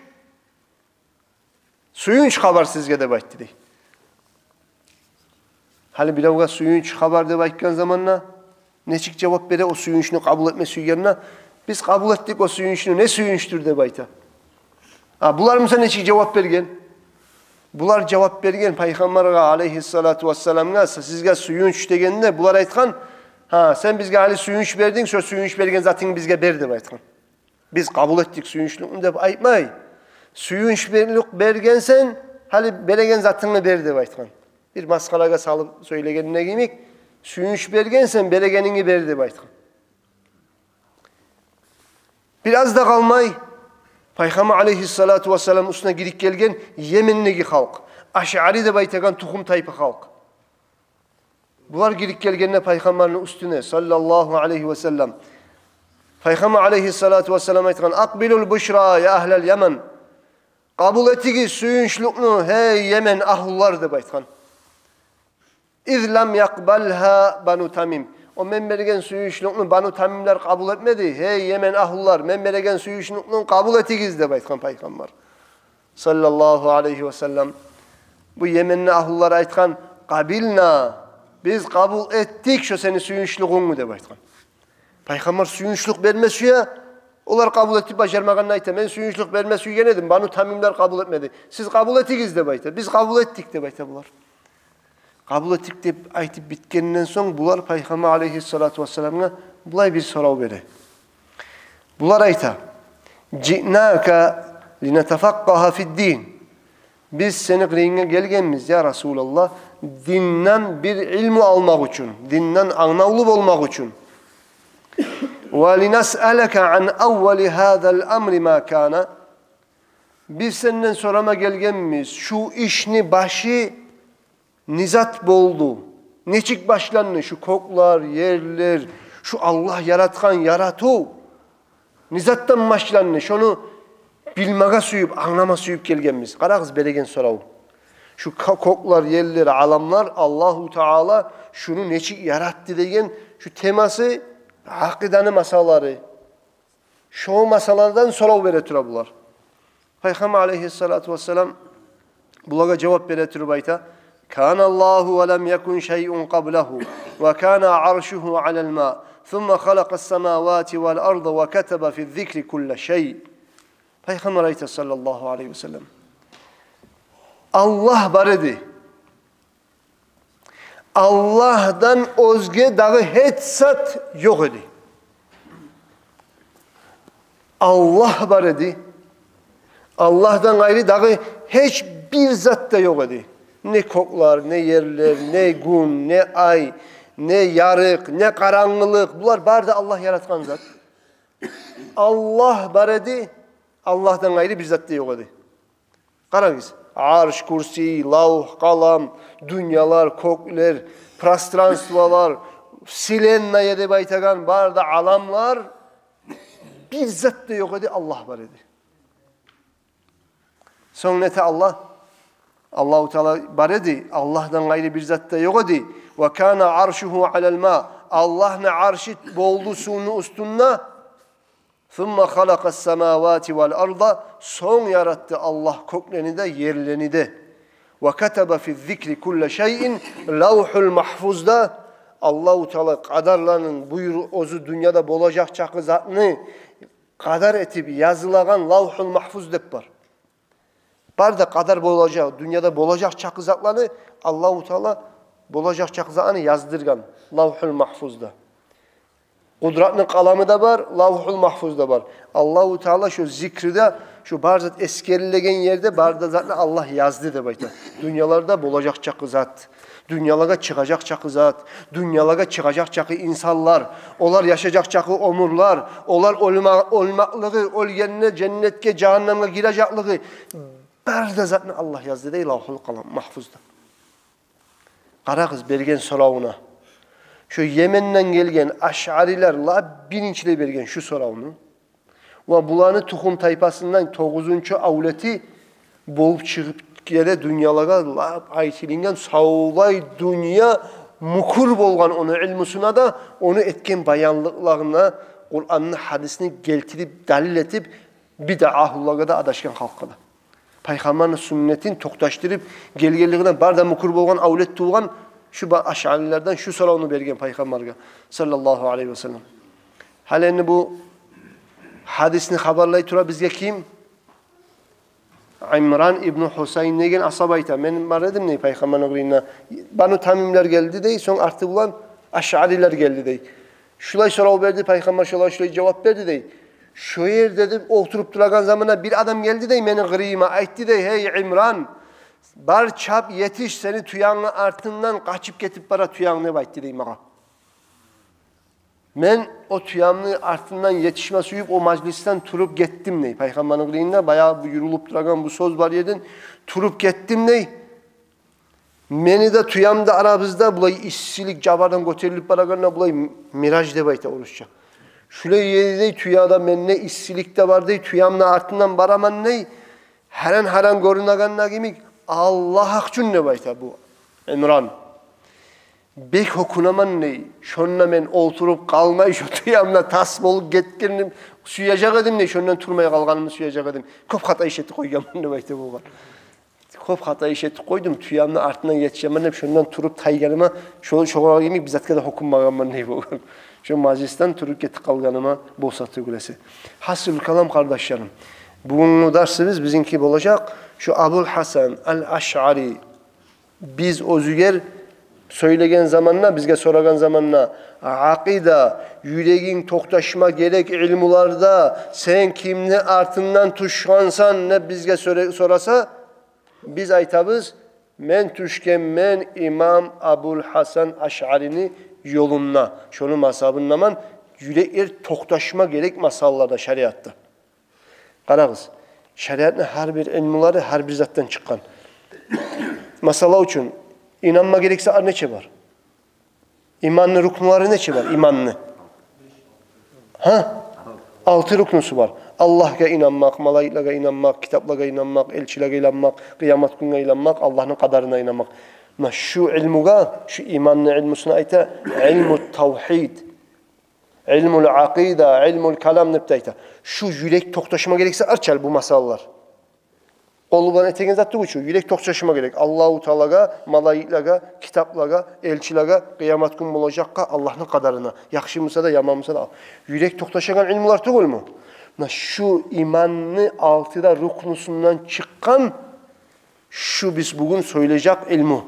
сююнч хабар сизге», — деп айтды дей. Гьали биревге сююнч хабар деп айтгъан заманда нечик жавап бере, о сююнчню къабул этме сюйгенде? «Биз къабул этдик о сююнчню, не сююнчдюр?» — деп айта. А булар буса нечик жавап берген? Булар жавап берген Пайхаммаргъа алейгьиссалату вассаламгъа: «Сизге сююнч», — дегенде, булар айтгъан: «Гьа, сен бизге гьали сююнч бердинг, шо сююнч берген затынгны бизге бер», — деп айтгъан. «Биз къабул этдик сююнчлюкню», — деп айтмай, «Сююнч берлик бергенсен, гьали береген затынгны бер», — деп айтгъан. Бир масхарагъа салып сёйлегенине йимик, «Сююнч бергенсен, берегенингни бер», — деп айтгъан. Бир аз да къалмай, Пайхаммар алейгьиссалату вассалам уьстюне гирип гелген Йемендеги халкъ, ашъари деп айтагъан тухум-тайпа халкъ. Булар гирип гелгенде Пайхаммарны уьстюне, саллаллагьу алейгьи ва саллам, Пайхаммар алейгьиссалату вассалам айтгъан: «أقبلوا البشرى يا أهل اليمن». «Къабул этигиз сююнчлюкню, гьей Йемен агьлулар», — деп айтгъан. «إذ لم يقبلها بنو تميم». О мен берген сююнчлюкню Бану Тамимлер къабул этмеди. «Гьей Йемен агьлулар, мен береген сююнчлюкню къабул этигиз», — деп айтгъан Пайхаммар, саллаллагьу алейгьи ва саллам. Бу Йеменни агьлулары айтгъан: «قبلنا», «Биз къабул этдик шо сени сююнчлюгюнгню», — деп айтгъан. Пайхаммар сююнчлюк берме сюе, олар къабул этип бажармагъанны айта: «Мен сююнчлюк берме сюйген эдим, Бану Тамимлер къабул этмеди. Сиз къабул этигиз», — деп айта. «Биз къабул этдик», — деп айта булар. «Къабул этдик», — деп айтып битгенден сонг, булар Пайхаммар алейгьиссалату вассаламгъа булай бир сорав бере. Булар айта: «جئناك لنتفقه في الدين». «Биз сени къырыйынга гелгенбиз, я Расулаллагь, динден бир илму алмакъ учун, динден англавлу болмакъ учун. ولنسألك عن أول هذا الأمر ما كان». «Биз сенден сорама гелгенбиз, шу ишни башы не зат болду? Нечик башланды шу кёклер, ерлер, шу Аллагь яратгъан яратыв? Не затдан башланды? Шону билмеге сююп, англама сююп гелгенбиз». Къарагъыз, береген сорав. Шу кё-, кёклер, ерлер, аламлар, Аллагьу Таала шуну нечик яратды деген шу темасы, акъиданы масалалары. Шо масалалардан сорав бере тура булар. Пайхаммар алейгьиссалату вассалам булагъа жавап бере туруп айта: «كان الله ولم يكن شيء قبله، وكان عرشه على الماء، ثم خلق السماوات والأرض وكتب في الذكر كل شيء». Пайхаммар айта, саллаллагьу алейгьи ва саллам: «Аллагь бар эди. Аллагьдан оьзге дагъы гьеч зат ёкъ эди. Аллагь бар эди. Аллагьдан къайры дагъы гьеч бир зат да ёкъ эди. Не кёклер, не ерлер, не гюн, не ай, не ярыкъ, не къарангылыкъ. Булар бары да Аллагь яратгъан зат. Аллагь бар эди, Аллагьдан къайры бир зат да ёкъ эди». Къарагъыз, арш, курсий, лавгь, къалам, дюньялар, кёклер, пространстволар, вселенная деп айтагъан бары да аламлар, бир зат да ёкъ эди, Аллагь бар эди. Сонг не эте Аллагь? Аллагьу Таала бар эди, Аллагьдан къайры бир зат да ёкъ эди. «وكان عرشه على الماء». Аллагьны аршы болду сувну уьстюнде. «ثم خلق السماوات والأرض». Сонг яратды Аллагь кёклени де, ерлени де. «Ва катаба фи зикри кулла шайин», Лавхул Магьфузда Аллагьу Таала къадарланы буюр, оьзю дюньяда болажакъ чакъы затны къадар этип язылагъан Лавхул Магьфуз деп бар. Бары да къадар болажакъ, дюньяда болажакъ чакъы затланы Аллагьу Таала болажакъ чакъы затланы яздыргъан Лавхул Магьфузда. Къудратны къаламы да бар, Лавхул Магьфуз да бар. Аллагьу Таала шо зикрде, шо бары зат эсгерилеген ерде бары да затны Аллагь язды деп айта. Дюньяларда болажакъ чакъы зат, дюньялагъа чыгъажакъ чакъы зат, дюньялагъа чыгъажакъ чакъы инсанлар, олар яшажакъ чакъы оьмюрлер, олар оьлма-, оьлмакълыгъы, оьлгенде женнетге, жагьаннемге гирежеклиги, бары да затны Аллагь язды дей Лавхул къалам, Магьфузда. Къарагъыз берген соравуна. Шо Йеменден гелген ашъарилер лап биринчилей берген шу соравну. Ва буланы тухум-тайпасындан тогъузунчу авлети болуп чыгъып геле дюньялагъа, лап айтылынгъан, савлай дюнья мюкюр болгъан ону илмусуна да, ону этген баянлыкъларына, Къуранны, гьадисни гелтирип, далил этип, бидъа агьлулагъа да, адашгъан халкъгъа да. Пайхаммарны сюннетин токъташдырып гелгенлигине бары да мюкюр болгъан авлет тувгъан шу ба-, ашъарилерден шу соравну берген Пайхаммаргъа, саллаллагьу алайгьи ва саллам. Гьали энди бу гьадисни хабарлай тура бизге ким? Имран ибну Гьусайн деген асгьаба айта: «Мен бар эдим, – дей, – Пайхаммарны къырыйында. Бану Тамимлер гелди, – дей, – сонг арты булан ашъарилер гелди, – дей. – Шулай сорав берди Пайхаммар, шолар шулай жавап берди, – дей. – Шо ерде, – деп, – олтуруп турагъан заманда бир адам гелди, – дей, – мени къырыйыма, айтды, – дей: „Гьей, Имран, бар, чап, етиш, сени тюенгни артындан къачып гетип бара тюенг“, – деп айтды, – дей, – магъа. Мен о тюемни артындан етишме сююп, о мажлисден туруп гетдим“, – дей. Пайхаммарны къырыйында баягъы бу юрюлюп турагъан бу сёз бар ерден туруп гетдим, – дей. – Мени де, тюемни де арабызда булай иссилик жабардан гётерилип барагъанда, булай мираж деп айта орусча. Шулай ерде, – дей, – тюеде менде иссилик де бар, – дей, – тюемни артындан бараман, – дей. – Гьаран-гьаран гёрюнегенде кимик, Аллагь гьакъ учун, – деп айта бу Имран. – Бек гьёкюнемен, – дей. – Шонда мен олтуруп къалмай, шо тюемде тас болуп гетгеним сюежек эдим, – дей. – Шондан турмай къалгъанымны сюежек эдим. Кёп хата иш этип къойгъанман, – деп айта болгъан. – Кёп хата иш этип къойдум, тюемни артындан етишемен деп, шондан туруп тайгъаныма, шо, шогъар йимик бир затгъа да гьёкюнмегенмен, – дей болгъан. – Шо мажлисден туруп гетип къалгъаныма болса тюгюл эсе». Гьасил калам, къардашларым, бугюнгю дарсыбыз бизинки болажакъ шо Абул Гьасан ал-Ашъари. Биз оьзюгер сёйлеген заманда, бизге сорагъан заманда: «Акъида, юрегинг токъташма герек илмуларда, сен кимни артындан тюшгенсен?» – деп бизге соре-, сораса, биз айтабыз: «Мен тюшгенмен имам Абул Гьасан Ашъарини ёлунда, шону мазгьабындаман». Юреклер токъташма герек масъалаларда, шариатда. Къарагъыз, шариатны гьар бир илмулары гьар бир затдан чыкъгъан. Масала учун, инанма герек затлар нече бар? Иманны рукнулары нече бар? Иманны. Гьа? Алты рукнусу бар. Аллагьгъа инанмакъ, малайиклеге инанмакъ, китаплагъа инанмакъ, элчилеге инанмакъ, къыямат гюнге инанмакъ, Аллагьны къадарына инанмакъ. Муна шу илмугъа, шу иманны илмусуна айта илму тавгьид, илмул акъида, илмул калам деп де айта. Шу юрек токъташма герек затлар чы бу масъалалар. Къол булан этеген зат тюгюл чю, юрек токъташма герек. Аллагьу Таалагъа, малайиклеге, китаплагъа, элчилеге, къыямат гюн болажакъгъа, Аллагьны къадарына. Яхшы буса да, яман буса да. Юрек токъташагъан илмулар тюгюлмю? Муна шу иманны алты да рукнусундан чыкъгъан шу биз бугюн сёйлежек илму.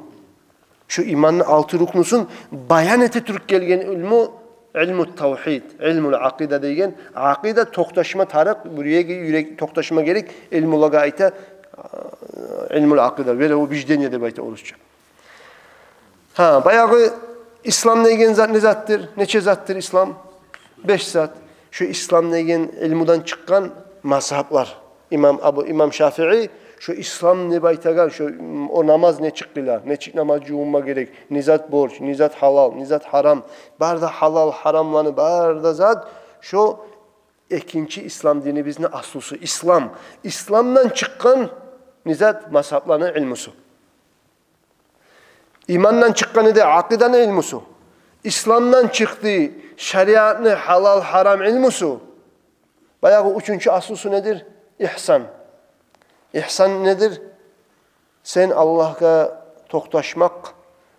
Шу иманны алты рукнусун баян эте туруп гелген илму, илму тавгьид, илмул акъида деген. Акъида токъташма тарыкъ, бу юреги, юрек токъташма герек илмулагъа айта, а, илмул акъида, вероубеждение деп айта орусча. Гьа, баягъы ислам деген зат не затдыр? Нече затдыр ислам? Беш зат. Шу ислам деген илмудан чыкъгъан мазгьаблар. Имам Абу, имам Шафии шу ислам деп айтагъан, шу, м, о намаз нечик къыла, нечик намаз жувунма герек, не зат борч, не зат гьалал, не зат гьарам, бары да гьалал, гьарамланы бары да зат, шу экинчи ислам динибизни аслусу, ислам. Исламдан чыкъгъан не зат? Мазгьабланы илмусу. Имандан чыкъгъан эди акъиданы илмусу. Исламдан чыкъды шариатны гьалал-гьарам илмусу. Баягъы уьчюнчю аслусу недир? Ихсан. Ихсан недир? Сен Аллагьгъа токъташмакъ,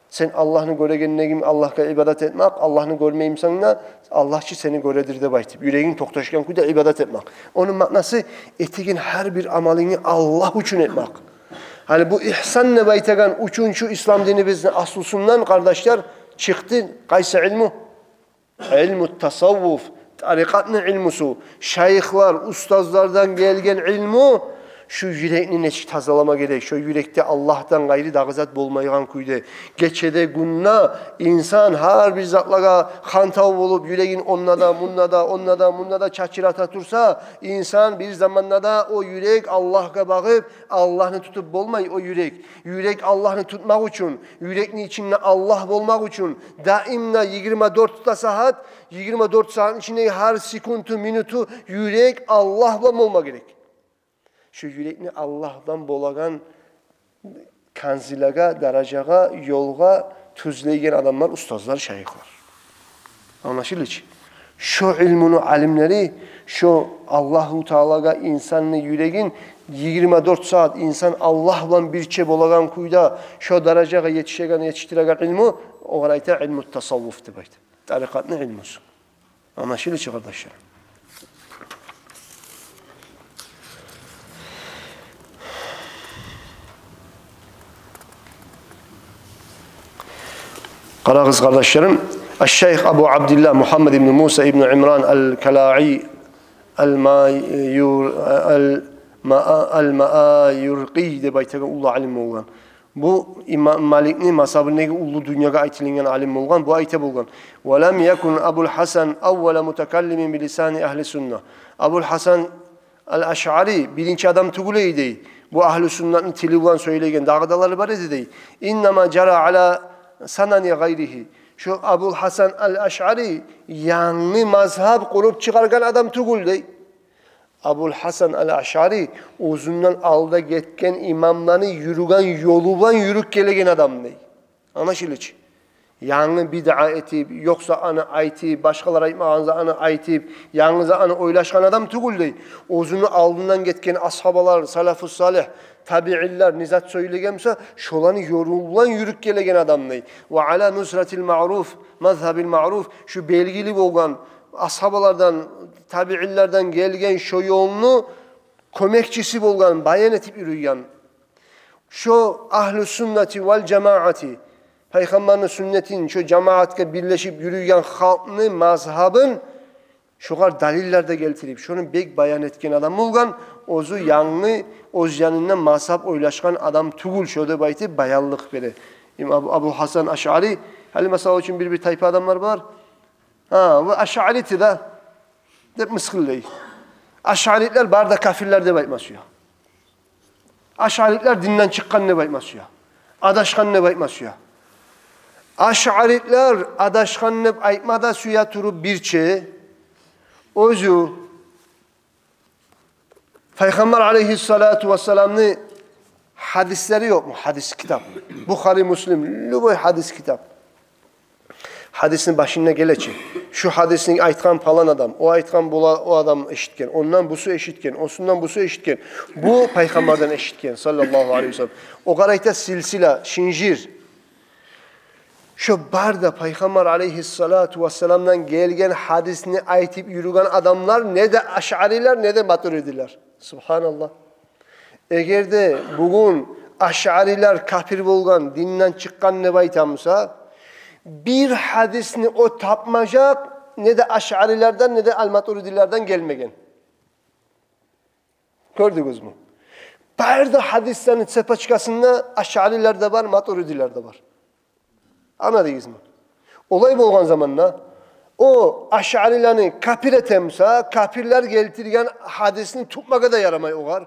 сен Аллагьны гёрегендегин Аллагьгъа ибадат этмек, Аллагьны гёрмеймисен де, Аллагь чы сени гёредир деп айтып, юрегинг токъташгъан кюйде ибадат этмек. Ону маънасы — этеген гьар бир амалынгны Аллагь учун этмек. Гьали бу ихсан деп айтагъан уьчюнчю ислам динибизни аслусундан, къардашлар, чыкъды къайсы илму? Илму тасаввуф, тарикъатны илмусу, шайыхлар, устазлардан гелген илму. Шу юрекни нечик тазалама герек, шу юрекде Аллагьдан къайры дагъы зат болмайгъан кюйде. Гечеде, гюнде инсан гьар бир затлагъа хантав болуп, юрегин онда да, мунда да, онда да, мунда да чачырата турса, инсан бир заманда да о юрек Аллагьгъа багъып, Аллагьны тутуп болмай о юрек. Юрек Аллагьны тутмакъ учун, юрекни ичинде Аллагь болмакъ учун, даим де йигирма дёрт де сагьат, йигирма дёрт сагьатны ичинде гьар секунду, минуту юрек Аллагь булан болма герек. Шу юрекни Аллагь булан болагъан манзилагъа, даражагъа, ёлгъа тюзлейген адамлар — устазлар, шайыхлар. Англашылды чы? Шо илмуну алимлери, шо Аллагьу Таалагъа инсанны юрегин йигирма дёрт сагьат инсан Аллагь булан бирче болагъан кюйде шо даражагъа етишеген, етишдиреген илму, огъар айта илму тасаввуф деп айта. Тарикъатны илмусу. Англашылды чы, къардашлар? Къарагъыз, къардашларым, аш-шайх Абу Абдиллагь Мугьаммад ибн Муса ибн Имран ал-Калаи ал-Ма-, юр-, ал-Ма-, ал-Маайюркъи деп айтагъан уллу алим болгъан. Бу имам Маликни мазгьабындагъы уллу, дюньягъа айтылынгъан алим болгъан. Бу айта болгъан: «Ва лам якун Абул Гьасан аввала мутакаллимин би лисани агьли сунна». Абул Гьасан ал-Ашъари биринчи адам тюгюл эди дей бу агьлу суннатны тили булан сёйлеген, дагъыдалары бар эди дей. «Иннама жара ала санани гъайригьи». Шо Абул Гьасан ал-Ашъари янгы мазгьаб къуруп чыгъаргъан адам тюгюл дей. Абул Гьасан ал-Ашъари оьзюнден алда гетген имамланы юрюген ёлу булан юрюп гелеген адам дей. Англашылды чы? Янгы бидъа этип, ёкъ затны айтып, башгъалар айтмагъан затны айтып, янгы затны ойлашгъан адам тюгюл дей. Оьзюню алдындан гетген асгьабалар, салафу салигь, табиинлер не зат сёйлеген буса, шоланы ёлу булан юрюп гелеген адам дей. «Ва ала нусратил маъруф, мазгьабил маъруф», шу белгили болгъан асгьабалардан, табиинлерден гелген шо ёлну кёмекчиси болгъан, баян этип юрюйген. Шо агьлу суннати вал жамаати, пайхаммарны суннатын шо жамаатгъа бирлешип юрюйген халкъны мазгьабын шогъар далиллер де гелтирип, шону бек баян этген адам болгъан. Оьзю янгы оьз янындан мазгьаб ойлашгъан адам тюгюл шо деп айтып баянлыкъ бере. Им Абу, Абу Гьасан Ашъари, гьали, масала учун, бир-бир тайпа адамлар бар. «Гьа, бу ашъари эди да», — деп мысгъыллай. Ашъарилер бары да капирлер деп айтма сюе. Ашъарилер динден чыкъгъан деп айтма сюе. Адашгъан деп айтма сюе. Ашъарилер адашгъан деп айтма да сюе туруп бирче, оьзю Пайхаммар алейгьиссалату вассаламны гьадислери ёкъму? Гьадис китап. Бухари, Муслим, любой гьадис китап. Гьадисни башында геле чи: «Шу гьадисни айтгъан палан адам, о айтгъан, була, о адам эшитген, ондан бусу эшитген, осундан бусу эшитген, бу пайхаммардан эшитген, саллаллагьу алейгьи ва саллам». Огъар айта силсила, шинжир. Шо бары да Пайхаммар алейгьиссалату вассаламдан гелген гьадисни айтып юрюген адамлар не де ашъарилер, не де матуридилер. Субгьаналлагь. Эгер де бугюн ашъарилер капир болгъан, динден чыкъгъан деп айта буса, бир гьадисни о тапмажакъ, не де ашъарилерден, не де ал-матуридилерден гелмеген. Гёрдюгюзмю? Бары да гьадислени цепочкасында ашъарилер де бар, матуридилер де бар. Англадыгъызмы? Олай болгъан заманда о ашъарилени капир эте буса, капирлер гелтирген гьадисни тутмагъа да ярамай огъар.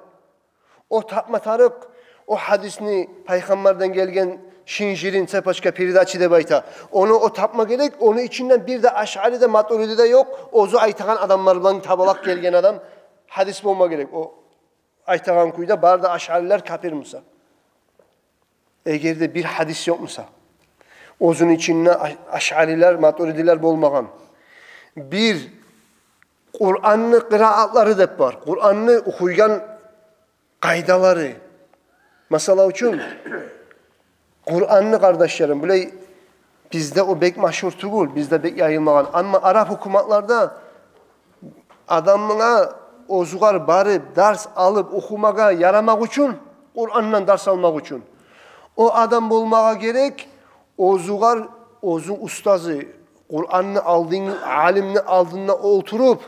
О тапма тарыкъ, о гьадисни, пайхаммардан гелген шинжирин, цепочка передачи деп айта. Ону о тапма герек, ону ичинден бир де ашъари де, матуриди де ёкъ, оьзю айтагъан адамлар булан табалакъ гелген адам гьадис болма герек. О айтагъан кюйде бары да ашъарилер капир буса. Эгер де бир гьадис ёкъ буса, оьзюню ичинде а-, ашъарилер, матуридилер болмагъан, бир Къуранны къыраатлары деп бар, Къуранны охуйгъан къайдалары, Масала учун, Къуранны, къардашларым, булай бизде о бек машгьур тюгюл, бизде бек яйылмагъан. Амма араб гьукуматларда адамгъа оьзюгер барып, дарс алып охумагъа ярамакъ учун, Къурандан дарс алмакъ учун, о адам болмагъа герек оьзюгер, оьзю устазы, Къуранны алдын, алимни алдында олтуруп,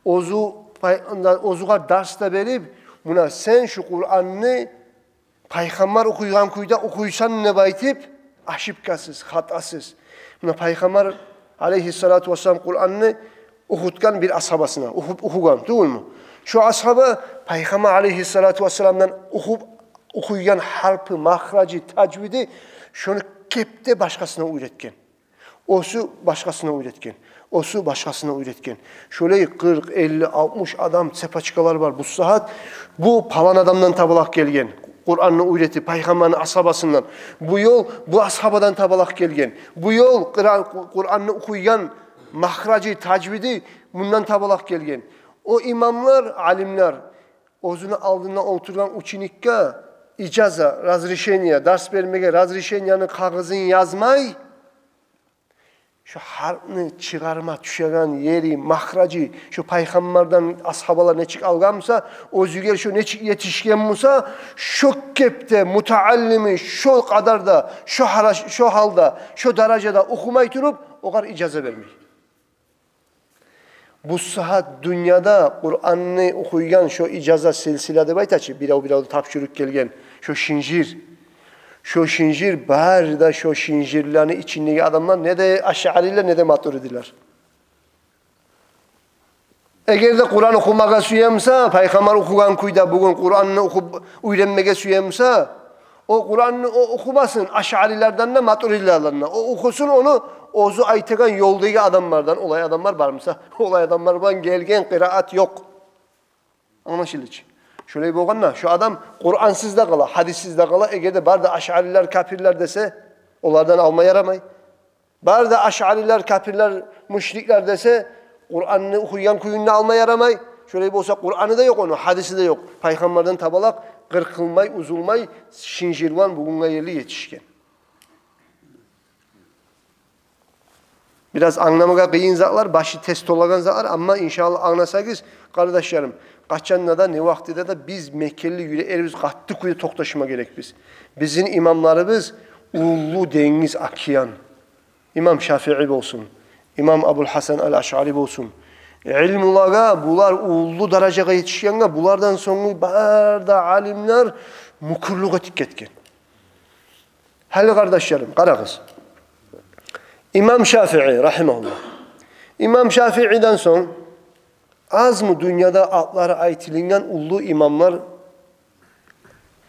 оьзю пай-, оьзюгер дарс да берип, муна сен шу Къуранны пайхаммар охуйгъан кюйде охуйсан деп айтып, ошибкасыз, хатасыз. Муна пайхаммар алейгьиссалату вассалам Къуранны охутгъан бир асгьабасына, охуп, охугъан тюгюлмю? Шу асгьаба пайхаммар алейгьиссалату вассаламдан охуп, охуйгъан гьарпы, махражы, тажвиди, шону кепде башгъасына уьйретген. Оьзю башгъасына уьйретген. Оьзю башгъасына уьйретген. Шолай къыркъ, элли, алтмыш адам, цепочкалар бар. Бу сагьат бу палан адамдан табалакъ гелген, Къуранны уьйретип, пайхаммарны асгьабасындан. Бу ёл бу асгьабадан табалакъ гелген. Бу ёл Къура-, Къуранны охуйгъан махражы, тажвиди мундан табалакъ гелген. О имамлар, алимлер оьзюню алдында олтургъан ученикге ижаза, разрешение, дарс бермеге разрешениени кагъызын язмай, шо гьарпны чыгъарма тюшеген ери, махражы, шо пайхаммардан асгьабалар нечик алгъан буса, оьзюгер шо нечик етишген буса, шо кепде мутааллими шо къадарда, шо гьара-, шо гьалда, шо даражада охумай туруп, огъар ижаза бермей. Бу сагьат дюньяда Къуранны охуйгъан шо ижаза силсила деп айта чы, бирев-биревге тапшурып гелген шо шынжыр. Шо шынжыр, бары да шо шынжырланы ичиндеги адамлар не де ашъарилер, не де матуридилер. Эгер де Къуран охумагъа сюе буса, пайхаммар охугъан кюйде бугюн Къуранны охуп уьйренмеге сюе буса, о Къуранны о охумасын ашъарилерден де, матуридилерден де. О охусун ону оьзю айтагъан ёлдагъы адамлардан, олай адамлар бар буса, олай адамлар булан гелген къираат ёкъ. Англашылды чы. Шолай болгъанда, шо адам Къурансыз да къала, гьадиссиз де къала, эгер де бары да ашъарилер капирлер десе, олардан алма ярамай. Бары да ашъарилер капирлер, мушриклер десе, Къуранны охуйгъан кюйюн де алма ярамай. Шолай болса, Къураны да ёкъ ону, гьадиси де ёкъ. Пайхаммардан табалакъ къыркъылмай, уьзюлмей, шынжыр булан бугюнге ерли етишген. Бираз англамагъа къыйын затлар, башы терс толагъан затлар, амма иншааллагь англасагъыз, къардашларым, къачан да, не вакътиде де биз мекенли юреклерибиз къатты кюйде токъташма герекбиз. Бизин имамларыбыз уллу денгиз, океан. Имам Шафии болсун, имам Абул Гьасан ал-Ашъари болсун. Илмулагъа булар уллу даражагъа етишгенге, булардан сонггъу бары да алимлер мюкюрлюк этип гетген. Гьали, къардашларым, къарагъыз. Имам Шафии, рагьимагьуллагь. Имам Шафииден сонг азмы дюньяда атлары айтылынгъан уллу имамлар,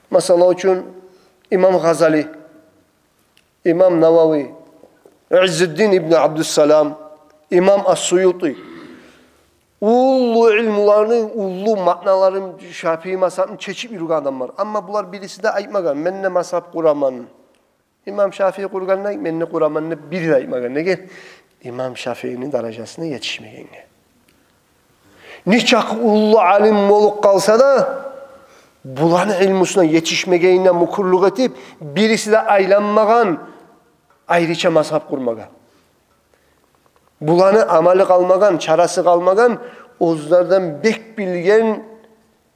масала учун, имам Гъазали, имам Навави, Иззуддин ибн Абдуссалам, имам Ас-Суюти. Уллу илмуланы, уллу маъналарын, Шафии мазгьабын чечип юрюген адамлар. Амма булар бириси де айтмагъан: «Мен де мазгьаб къураман. Имам Шафии къургъандай, мен де къураман», — деп бири де айтмагъан. Неге? Имам Шафиини даражасына етишмегенге. Нечакъы уллу алим болуп къалса да, буланы илмусуна етишмегенине мюкюрлюк этип, бириси де айланмагъан айрыча мазгьаб къурмагъа. Буланы амалы къалмагъан, чарасы къалмагъан, оьзлерден бек билген,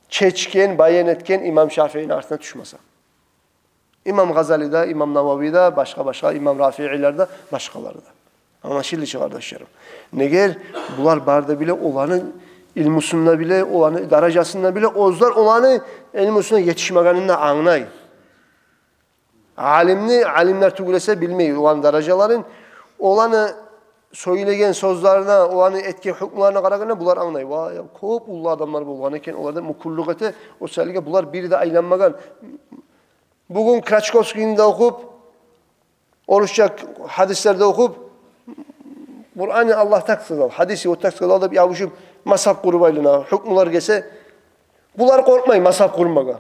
чечген, баян этген имам Шафиини артына тюшмесе. Имам Гъазали де, имам Навави де, башгъа-башгъа имам Рафиилер де, башгъалар да. Англашылды чы, къардашларым. Неге? Булар бары да биле, оланы илмусун да биле, оланы даражасын да биле, оьзлер оланы илмусуна етишмегенин де англай. Алимни алимлер тюгюл эсе билмей оланы даражаларын, оланы сёйлеген сёзлерине, оланы этген гьукмуларына къарагъанда, булар англай: «Вай, кёп уллу адамлар болгъан экен», — олар да мюкюрлюк эте. О саялы булар бири де айланмагъан. Бугюн Крачковскийни де охуп, орусча гьадислер де охуп, Къураны Аллагь так сказал, гьадиси вот так сказал деп ябушуп, мазгьаб къуруп айлана, гьукмулар гелсе, булар къоркъмай мазгьаб къурмагъа.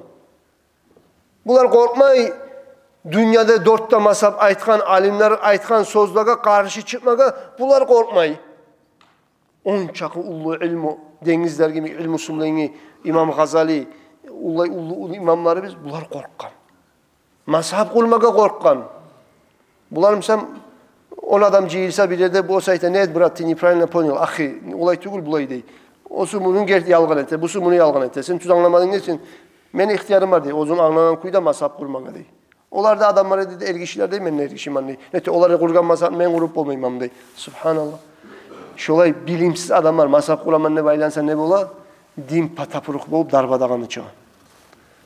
Булар къоркъмай дюньяда дёрт де мазгьаб айтгъан алимлер айтгъан сёзлеге къаршы чыкъмагъа, булар къоркъмай. Ончакъы уллу илму, денгизлер йимик илмусу булангъы имам Гъазали, Олай уллу, уллу имамларыбыз, булар къоркъгъан. Мазгьаб къурмагъа къоркъгъан. Булар, мисал, он адам жыйылса бир ерде, бу болса айта: «Нет, брат, ты неправильно понял, ахи, олай тюгюл, булай», — дей. Осу муну герти ялгъан эте, бусу муну ялгъан эте. «Сен тюз англамадынг, не сен, мени ихтиярым бар», — дей. Оьзюню англангъан кюйде мазгьаб къурмагъа, дей. Олар да адамлар эди, эргишилер, дей, мен де эргишимен, дей. Нете, олар къургъан мазгьабны мен къуруп болмайман, дей. Субгьаналлагь. Шолай билимсиз адамлар мазгьаб къураман деп айланса, не бола? Дин патапурукъ болуп, дарбадагъаны чыгъа.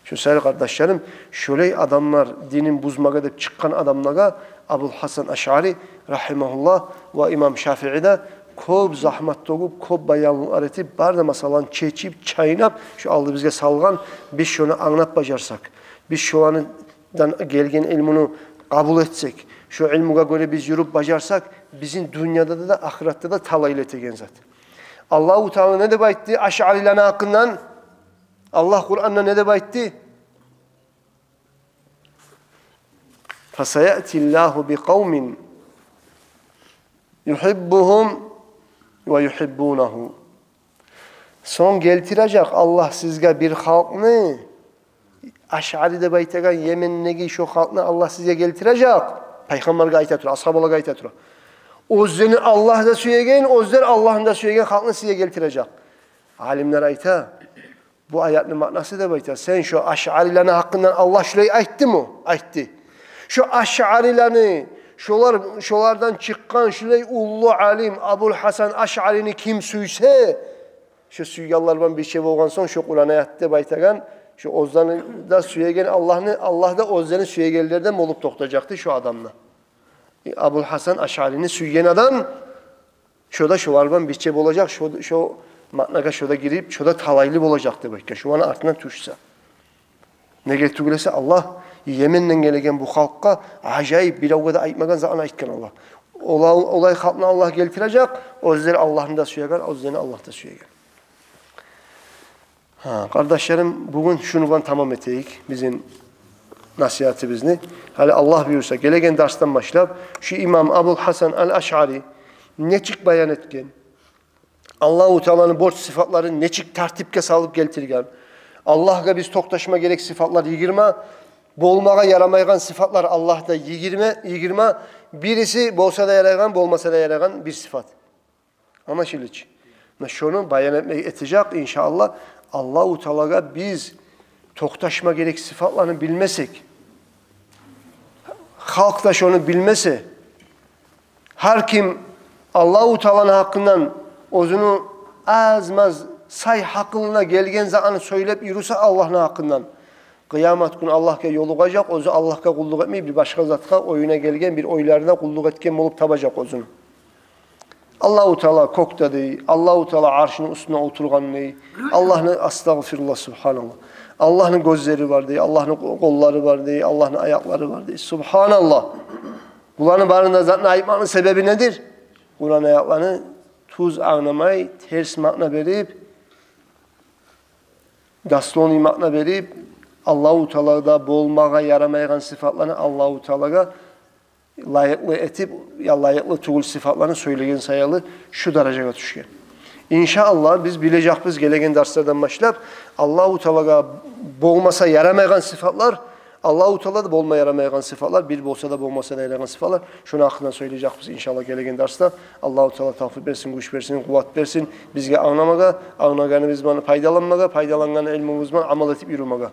Шо саялы, къардашларым, шолай адамлар, динин бузмагъа деп чыкъгъан адамлагъа Абул Гьасан Ашъари, рагьимагьуллагь, ва имам Шафии де кёп загьмат тёгюп, кёп баянлар этип, бары да масъаланы чечип, чайнап, шо алдыбызгъа салгъан. Биз шону англап бажарсакъ, биз шоланы дан гелген илмуну къабул этсек, шо илмугъа гёре биз юрюп бажарсакъ, бизин дюньяда да, ахыратда да талайлы этеген зат. Аллагьу Таала не деп айтды ашъариланы гьакъындан? Аллагь Къуранда не деп айтды? «Фасаяътиллагьу бикъавмин югьиббугьум ва югьиббунагьу». Сонг гелтирежек Аллагь сизге бир халкъны, ашъари деп айтагъан Йемендеги шо халкъны Аллагь сизге гелтирежек. Пайхаммаргъа айта тура, асгьабалагъа айта тура. Оьзлени Аллагь да сюеген, оьзлер Аллагьны да сюеген халкъны сизге гелтирежек. Алимлер айта, бу аятны маънасы деп айта, сен шо ашъариланы гьакъындан Аллагь шулай айтдымы? Айтды. Шо ашъариланы, шолар, шолардан чыкъгъан шулай уллу алим Абул Гьасан Ашъарини ким сюйсе, шо сюйгенлер булан бирче болгъан сонг, шо Къуран аят деп айтагъан, шо оьзлени де сюеген Аллагьны, Аллагь да оьзлени сюегенлерден болуп токътажакъды шо адамны. Абул Гьасан Ашъарини сюйген адам, шо да шолар булан бирче болажакъ, шо, шо маънагъа шо да гирип, шо да талайлы болажакъ деп айтгъан, шоланы артындан тюшсе. Неге тюгюл эсе, Аллагь Йеменден гелеген бу халкъгъа ажайып, биревге де айтмагъан затны айтгъан Аллагь. Ола-, олай халкъны Аллагь гелтирежек, оьзлер Аллагьны да сюеген, оьзлени Аллагь да сюеген. Гьа, къардашларым, бугюн шуну булан тамам этейик бизин насигьатыбызны. Гьали Аллагь буюрса, гелеген дарсдан башлап шу имам Абул Гьасан ал-Ашъари нечик баян этген, Аллагьу Тааланы борч сыфатларын нечик тартипге салып гелтирген, Аллагьгъа биз токъташма герек сыфатлар йигирма, болмагъа ярамайгъан сыфатлар Аллагьда йигирма, йигирма, бириси болса да ярайгъан, болмаса да ярайгъан бир сыфат. Англашылды чы. Муна шону баян этме, этежек, иншааллагь. Аллагьу Таалагъа биз токъташма герек сыфатланы билмесек, халкъ да шону билмесе, гьар ким Аллагьу Тааланы гьакъындан оьзюню аз-маз сай гьакъылына гелген затны сёйлеп юрюсе Аллагьны гьакъындан, къыямат гюн Аллагьгъа ёлугъажакъ, оьзю Аллагьгъа къуллукъ этмей, бир башгъа затгъа, оюна гелген бир ойларына къуллукъ этген болуп табажакъ оьзюн. Аллагьу Таала кёкде дей, Аллагьу Таала аршны уьстюнде олтургъан дей, Аллагьны, астагъфируллагь, субгьаналлагь, Аллагьны гёзлери бар дей, Аллагьны къоллары бар дей, Аллагьны аякълары бар дей. Субгьаналлагь. Буланы барын да затны айтмакъны себеби недир? Къуран аятланы тюз англамай, терс маъна берип, дословный маъна берип, Аллагьу Таалада болмагъа ярамайгъан сыфатланы Аллагьу Таалагъа лайыкълы этип, я лайыкълы тюгюл сыфатланы сёйлеген саялы шу даражагъа тюшген. Иншааллагь, биз билежекбиз гелеген дарслардан башлап Аллагьу Таалагъа болмаса ярамайгъан сыфатлар, Аллагьу Таалада болма ярамайгъан сыфатлар, бир болса да, болмаса да ярайгъан сыфатлар. Шону гьакъында сёйлежекбиз, иншааллагь, гелеген дарсда. Аллагьу Таала тавфикъ берсин, гюч берсин, къуват берсин бизге англамагъа, англагъаныбыз булан пайдаланмагъа, пайдалангъан илмубуз булан амал этип юрюмеге.